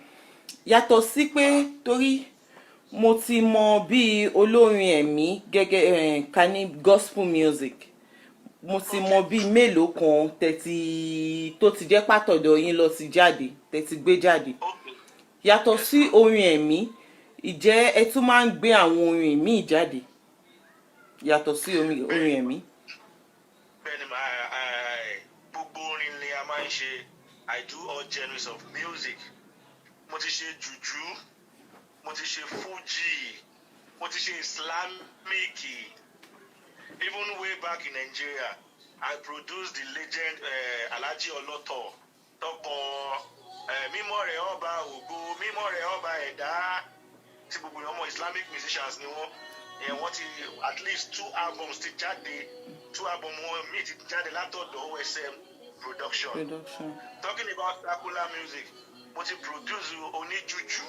yàtọ̀ sí pé torí mo ti mọ bí olórin ẹ̀mí gẹ́gẹ́ ká ní gospel music, mo ti mọ bí mélòó kan tẹ̀tí tó ti jẹ́ pàtọ́dọ̀ yín lọ ti jáde, tẹ̀tí gbé jáde. Yàtọ̀ sí orin ẹ̀mí, ìjẹ́ ẹ tún máa ń gbé àwọn orin míì jáde yàtọ̀ sí orin ẹ̀mí? Bẹ́ẹ̀ni, màá gbogbo orin ni a máa ń ṣe. I do all genres of music. Mo ti ṣe jùjú, mo ti ṣe fuji, mo ti ṣe Islamic. Even way back in Nigeria, I produced the legend Alhaji Ọlọ́tọ̀ tọkọ mímọ́ rẹ̀ ọba ògo, mímọ́ rẹ̀ ọba ẹ̀dá, tí gbogbo ọmọ Islamic musicians ni wọ́n. Wọ́n ti at least two albums ti jáde, two album wọn míì ti jáde látọ̀dọ̀ OSM Production. Production. Talking about secular music, mo ti produce oníjùjú,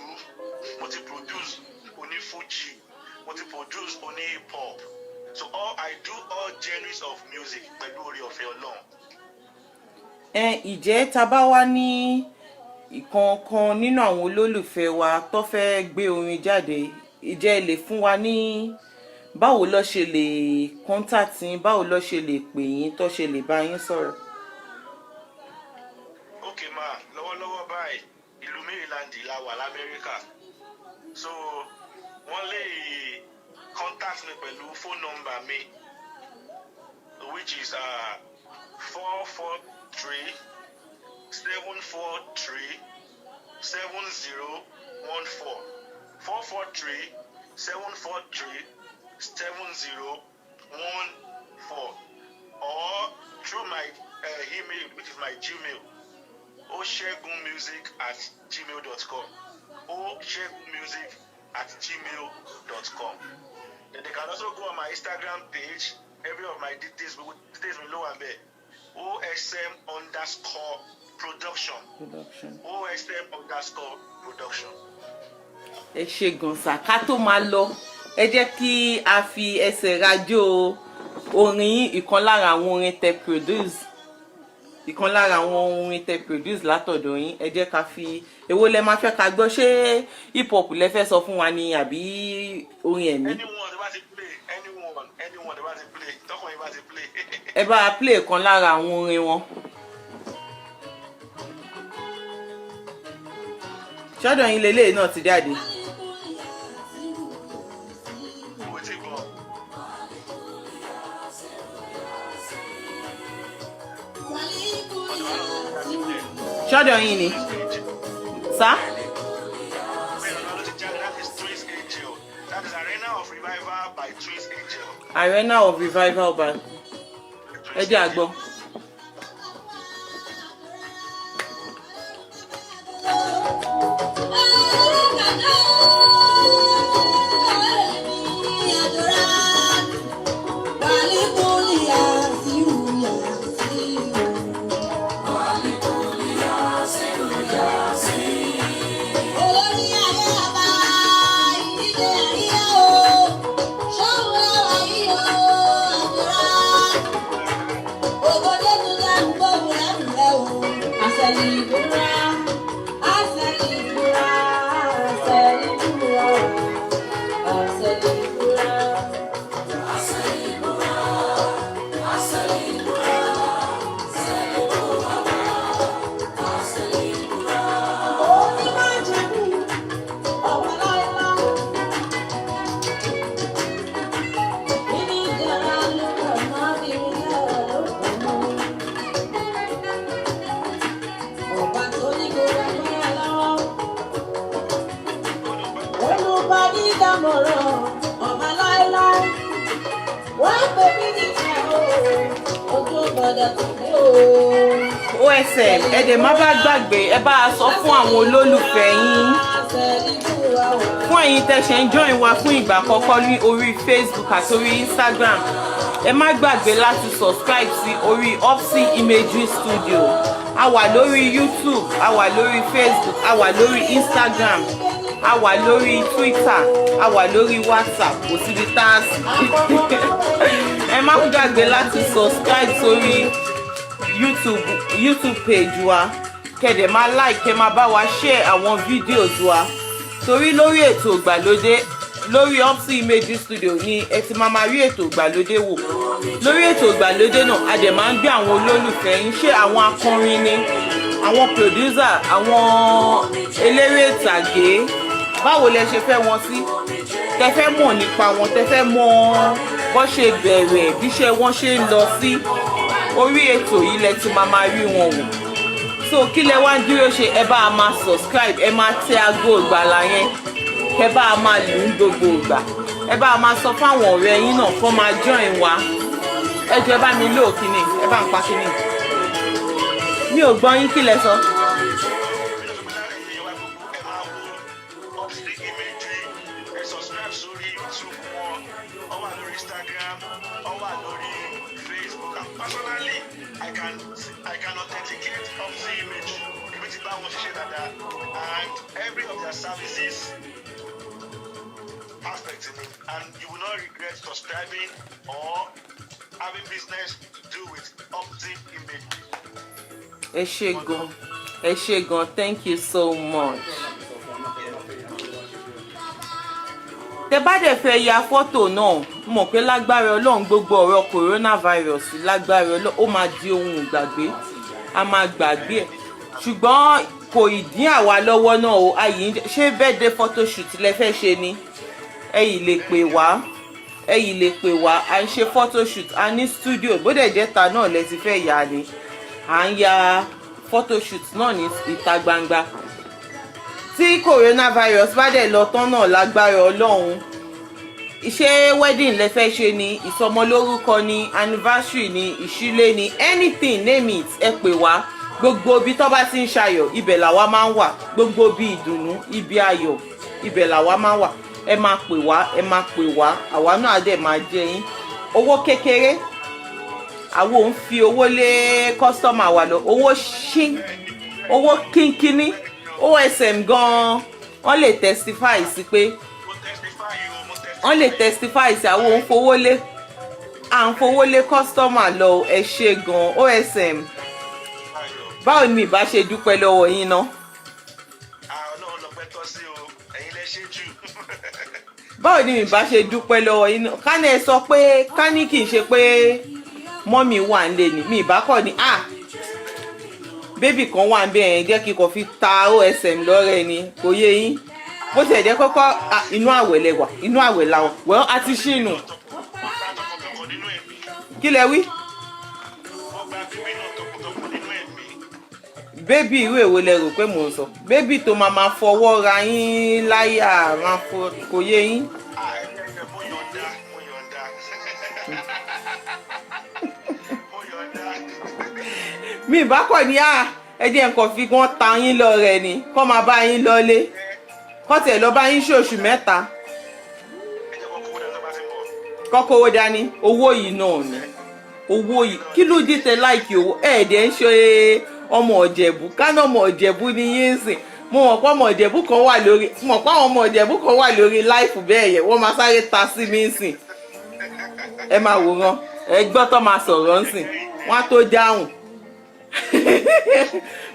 mo ti produce onífújì, mo ti produce oní hip hop. So all I do all genres of music pẹ̀lú oore ọ̀fẹ́ Ọlọ́run. Ẹ ìjẹ́ tá a bá wá ní ìkọ̀ọ̀kan nínú àwọn olólùfẹ́ wa tó fẹ́ gbé orin jáde, ìjẹ́ ẹ lè fún wa ní báwo ló ṣe lè contact yín, báwo ló ṣe lè pè yín, tó ṣe lè bá yín sọ̀rọ̀? Ok ma, lọ́wọ́lọ́wọ́ báyìí, ìlú Maryland la wà lamẹ́ríkà, so wọ́n lè contact mi pẹ̀lú phone number mi, which is 443-743-7014, 443-743-7014, or through my email, which is my Gmail, osegunmusic@gmail.com, osegunmusic@gmail.com. Then they can also go on my Instagram page. Every of my details will low and there. OSM_production. Production. OSM_production. Ẹ ṣe gan sà. Ká tó máa lọ, ẹ jẹ́ kí a fi ẹsẹ̀ rajó orin yín, ìkan lára àwọn orin tẹ produce, ìkan lára àwọn orin tẹ produce látọ̀dọ̀ yín. Ẹ jẹ́ ká fi, èwo lẹ máa fẹ́ ká gbọ́? Ṣé hip hop lẹ fẹ́ sọ fún wa ni àbí orin ẹ̀mí? Anyone tó bá ti play, anyone, anyone tó bá ti play, tọkàn yín bá ti play. Ẹ bá a play kan lára àwọn orin wọn. Ṣọ́dọ̀ yín leléyìí náà ti jáde? Mo ti gbọ́. Ṣọ́dọ̀ yín ni sá? Bẹ́ẹ̀ ló ti jáde. That is Twins Angel. That is Arena of Revival by Twins Angel. Arena of Revival by, ẹ jẹ́ á gbọ́. Olórí ayé ọba ìdílé àríyá o, ṣóun lára yìí o, àdúrà. Àmọ̀ràn ọba láéláé. Wọ́n pè mí níjà o, ojú gbọ́dọ̀ tì mí o. OSM, ẹ dẹ̀ má bá gbàgbé, ẹ bá a sọ fún àwọn olólùfẹ́ yín. Fún ẹ̀yin tẹ́ ṣe ń join wa fún ìgbà àkọ́kọ́ ní orí Facebook àti orí Instagram, ẹ má gbàgbé láti subscribe sí orí Opsy Imagery Studio. A wà lórí YouTube, a wà lórí Facebook, a wà lórí Instagram, a wà lórí Twitter, a wà lórí WhatsApp. Kò síbi tá a sí. Ẹ má gbàgbé láti subscribe sórí YouTube page wa, kẹ́ dẹ̀ máa like, kẹ́ máa bá wa share àwọn videos wa, torí lórí ètò ìgbàlódé, lórí Opsy Imagery Studio ni ẹ ti máa máa rí ètò ìgbàlódé wò. Lórí ètò ìgbàlódé náà, a dẹ̀ máa ń gbé àwọn olólùfẹ́ yín, ṣé àwọn akọrin ni, àwọn producer, àwọn eléré ìtàgé, báwo lẹ ṣe fẹ́ wọn sí, tẹ fẹ́ mọ̀ nípa wọn, tẹ fẹ́ mọ̀ bó ṣe bẹ̀rẹ̀, bí ṣe wọ́n ṣe ń lọ sí, orí ètò yìí lẹ ti máa máa rí wọn wò. So kí lẹ wá ń dúró ṣe? Ẹ bá a máa subscribe, ẹ máa tẹ aago ìgbàlà yẹn, kẹ bá a máa lù ú gbogbo ìgbà. Ẹ bá a máa sọ fáwọn ọ̀rẹ́ yín náà kó máa join wa. Ẹ jọ̀ọ́, ẹ bá mi lò kíní, ẹ bá ń pa kíní. Mi ò gbọ́ yín, kí lẹ sọ? Èèyàn wa gbogbo, ẹ máa wo Opsy Imagery, ẹ subscribe sórí YouTube wọn, ọ wà lórí Instagram, ọ wà lórí Facebook. And personally, I can authenticate Opsy Imagery. Èmi ti bá wọn ṣiṣẹ́ dáadáa and every of their services perfect ni, and you will not regret subscribing or having business to do with Opsy Imagery. Ẹ ṣé gan, ẹ ṣé gan, thank you so much. Tẹ bá dẹ̀ fẹ́ ya fọ́tò náà, mọ̀ pé lágbára Ọlọ́run, gbogbo ọ̀rọ̀ coronavirus, lágbára Ọlọ́run, ó máa di ohun ìgbàgbé, a máa gbàgbé ẹ̀, ṣùgbọ́n kò ì dín àwa lọ́wọ́ náà o. Ayì ń ṣé birthday photoshoot lẹ fẹ́ ṣe ni, ẹ yìí lè pè wá, ẹ yìí lè pè wá. À ń ṣe photoshoot, a ní studio. Bó dẹ̀ jẹ́ ta náà lẹ ti fẹ́ yà ni, à ń ya photoshoot náà ní ìta gbangba. Tí coronavirus bá dẹ̀ lọ tán náà, lágbára Ọlọ́run, ṣé wedding lẹ fẹ́ ṣe ni, ìsọmọlórúkọ ni, anniversary ni, ìṣílé ni, anything, name it, ẹ pè wá. Gbogbo ibi tó bá ti ń ṣayọ̀, ibẹ̀ làwa máa ń wà. Gbogbo ibi ìdùnnú, ibi ayọ̀, ibẹ̀ làwa máa ń wà. Ẹ máa pè wá, ẹ máa pè wá, àwa náà dẹ̀ máa jẹ yín. Owó kékeré, àwọn ò ń fi owó lé customer wa lọ. Owó ṣín, owó kínkínní. OSM gan-an, wọ́n lè testify sí pé Mo testify o, mo testify. Wọ́n lè testify sí àwọn ò ń fowó lé, à ń fowó lé customer lọ. Ẹ ṣe gan, OSM. Báwo ni mi bá ṣe dúpẹ́ lọ́wọ́ yín ná? Ọlọ́run lọ́pẹ́ tọ́ sí o, ẹ̀yin lẹ ṣe jù. Báwo ni mi bá ṣe dúpẹ́ lọ́wọ́ yín ná? Ká ní ẹ sọ pé ká ní kì í ṣe pé mummy wà ń lé ni, mi ìbá kọ́ ni, ah, baby kan wà ń bẹ̀ yẹn, jẹ́ kí n kàn fi ta OSM lọ́rẹ́ ni. Kò yé yín, bó tiẹ̀ jẹ́ kọ́kọ́, ah, inú àwẹ̀ lẹ wà, inú àwẹ̀ la wà. Well, a ti ṣìnù. Tọkàntọkàn nínú ẹ̀mí. Kí lẹ wí? Mo gba baby náà tọkàntọkàn nínú ẹ̀mí. Baby irú èwo lẹ rò pé mò ń sọ? Baby tó máa máa fọwọ́ ra yín láyà, máa fọ, kò yé yín. Ah, ẹ ẹ, mo yọ̀ǹda, mo yọ̀ǹda, mo yọ̀ǹda. Mi ìbá kọ̀ ní à, ẹ jẹ́ nǹkan fi wọ́n ta yín lọ́rẹ ni, kọ́ máa bá yín lọ́lé, kọ́ tiẹ̀ lọ bá yín ṣoṣù 3. Ẹ jẹ́ kó kówó dání tó bá ti ń bọ̀. Kọ́kọ́wó dání. Owó yìí náà ni owó yìí. Kí ló dé tẹ like owó? Ẹ̀ẹ́dẹ̀ ń ṣe ọmọ Ọ̀jẹ̀bú kánà, ọmọ Ọ̀jẹ̀bú ni yín ń sìn. Mo mọ̀ pé ọmọ Ọ̀jẹ̀bú kan wà lórí, mo mọ̀ pé àwọn ọmọ Ọ̀jẹ̀bú kan wà lórí live bẹ́ẹ̀ yẹn, wọ́n máa sáré ta sí mi ń sìn. Ẹ máa wòran, ẹ gbọ́ tó máa sọ̀rọ̀ ń sìn, wọ́n á tó dáhùn,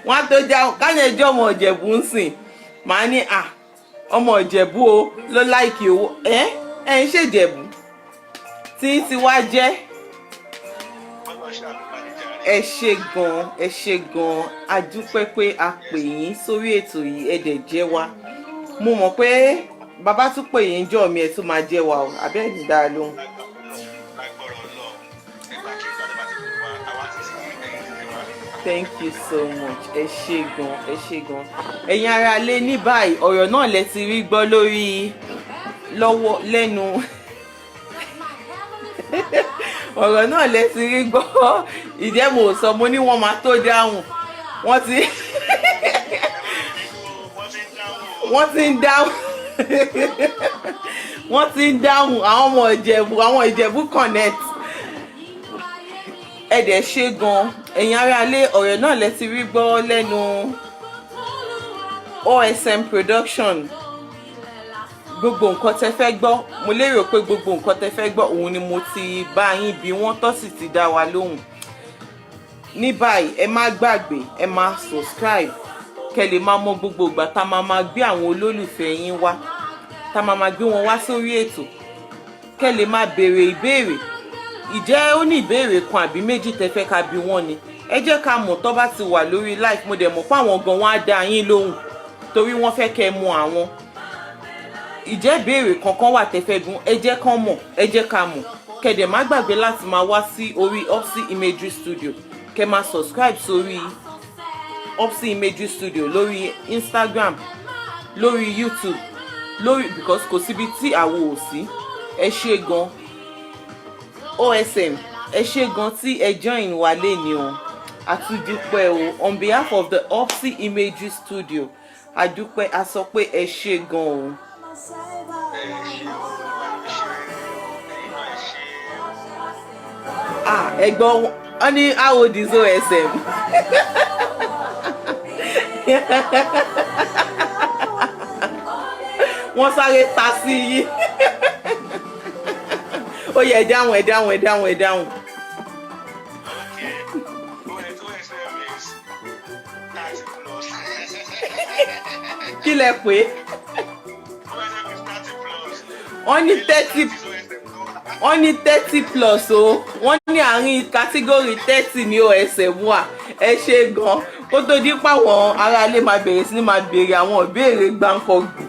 wọ́n á tó dáhùn. Káyọ̀ ẹjọ́ ọmọ Ọ̀jẹ̀bú ń sìn, màá ní à, ọmọ Ìjẹ̀bú o ló like owó. Ẹ ẹ ń ṣèjẹ̀bú tí tí wá jẹ́. Ẹ ṣé gan, ẹ ṣé gan. A dúpẹ́ pé a pè yín sórí ètò yìí, ẹ dẹ̀ jẹ́ wa. Mo mọ̀ pé bàbá tún pè yín jọ mi, ẹ tún máa jẹ́ wa o, àbẹ́ ẹ̀ ní dáa lóhùn. Lágbọ́rọ̀ Ọlọ́run, ìgbàkigbà tó bá ti pè wá, àwa ti sí ẹ̀yìn títí wa. Thank you so much. Ẹ ṣé gan, ẹ ṣé gan. Ẹ̀yin ará lé, ní báyìí, ọ̀rọ̀ náà lẹ ti rí gbọ́ lórí. Lọ́wọ́ lẹ́nu ọ̀rọ̀ náà lẹ ti rí gbọ́. Ìjẹ́ mo sọ, mo ní wọ́n máa tó dáhùn. Wọ́n ti Wọ́n ti ń dáhùn. Wọ́n ti ń dáhùn, wọ́n ti ń dáhùn. Àwọn ọmọ Ìjẹ̀bú, àwọn Ìjẹ̀bú connect, ẹ dẹ̀ ṣe gan. Ẹ̀yin aráalé, ọ̀rẹ́ náà lẹ ti rí gbọ́ lẹ́nu OSM Production. Gbogbo nǹkan tẹ fẹ́ gbọ́, mo lérò pé gbogbo nǹkan tẹ fẹ́ gbọ́ òun ni mo ti bá yín bí wọ́n tó sì ti dá wa lóhùn ní báyìí. Ẹ má gbàgbé, ẹ máa subscribe kẹ́ lè máa mọ gbogbo ìgbà tá a máa máa gbé àwọn olólùfẹ́ yín wá, tá a máa máa gbé wọn wá sórí ètò, kẹ́ lè máa béèrè ìbéèrè. Ìjẹ́ ó ní ìbéèrè kan àbí méjì tẹ́ fẹ́ ká bi wọ́n ni, ẹ jẹ́ ká mọ̀ tó bá ti wà lórí live. Mo dẹ̀ mọ̀ pé àwọn gan wọn á dá yín lóhùn torí wọ́n fẹ́ kẹ́ mọ̀ àwọn. Ìjẹ́ ìbéèrè kankan wà tẹ́ fẹ́ gún, ẹ jẹ́ kán mọ̀, ẹ jẹ́ ká mọ̀. Kẹ́ dẹ̀ má gbàgbé láti máa wá sí orí Opsy Imagery Studio, kẹ́ máa subscribe sórí Opsy Imagery Studio lórí Instagram, lórí YouTube, lórí, because kò síbi tí àwo ò sí. Ẹ ṣé gan, OSM, ẹ ṣé gan tí ẹ join wa léni o. Àtúndúpẹ́ o. On behalf of the Opsy Imagery Studio, àdúpẹ́, a sọ pé ẹ ṣé gan o. Ẹ ṣe o, ẹ ṣe, ẹ̀yin náà ẹ ṣe. Ah, ẹ̀gbọ́n wọn ní, how old is OSM? Wọ́n sáré ta sí yín. Ó yẹ, ẹ dáhùn, ẹ dáhùn, ẹ dáhùn, ẹ dáhùn. Okay, OSM is 30 plus. Kí lẹ pé? OSM is 30 plus. Wọ́n ní 30, wọ́n ní 30 plus o. Wọ́n ní àárín category 30 ní OSM wà. Ẹ ṣe gan. Kó tó dín pàwọn aráalé máa bẹ̀rẹ̀ sí ní máa béèrè àwọn ìbéèrè gbáǹkọ̀gbù,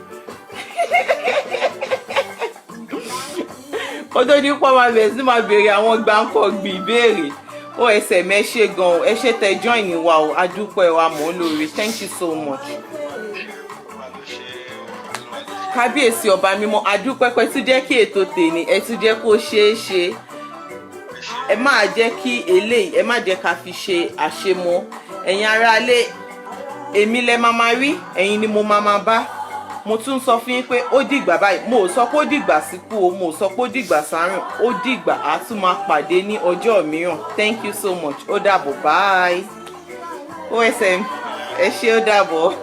kó tó dín pàwọn máa bẹ̀rẹ̀ sí ní máa béèrè àwọn gbáǹkọ̀gbù ìbéèrè. OSM, ẹ ṣe gan, ẹ ṣe tẹ join wa o. Adúpẹ́ wa mọ̀ ọ́ lóore. Thank you so much. Kábíyèsí ọba mímọ́, adúpẹ́pẹ́ tún jẹ́ kí ètò tèmi, ẹ tún jẹ́ kó ṣeé ṣe. Ẹ máa jẹ́ kí eléyìí, ẹ má jẹ́ ká fi ṣe àṣemọ́. Ẹ̀yin aráalé, èmi lẹ máa máa rí, ẹ̀yin ni mo máa máa bá. Mo tún sọ fún yín pé ó dìgbà báyìí. Mo ò sọ pé ó dìgbà síkú o, mo ò sọ pé ó dìgbà sárùn. Ó dìgbà, á tún máa pàdé ní ọjọ́ mìíràn. Thank you so much. Ó dàbọ̀, bye. OSM, ẹ ṣé, ó dàbọ̀.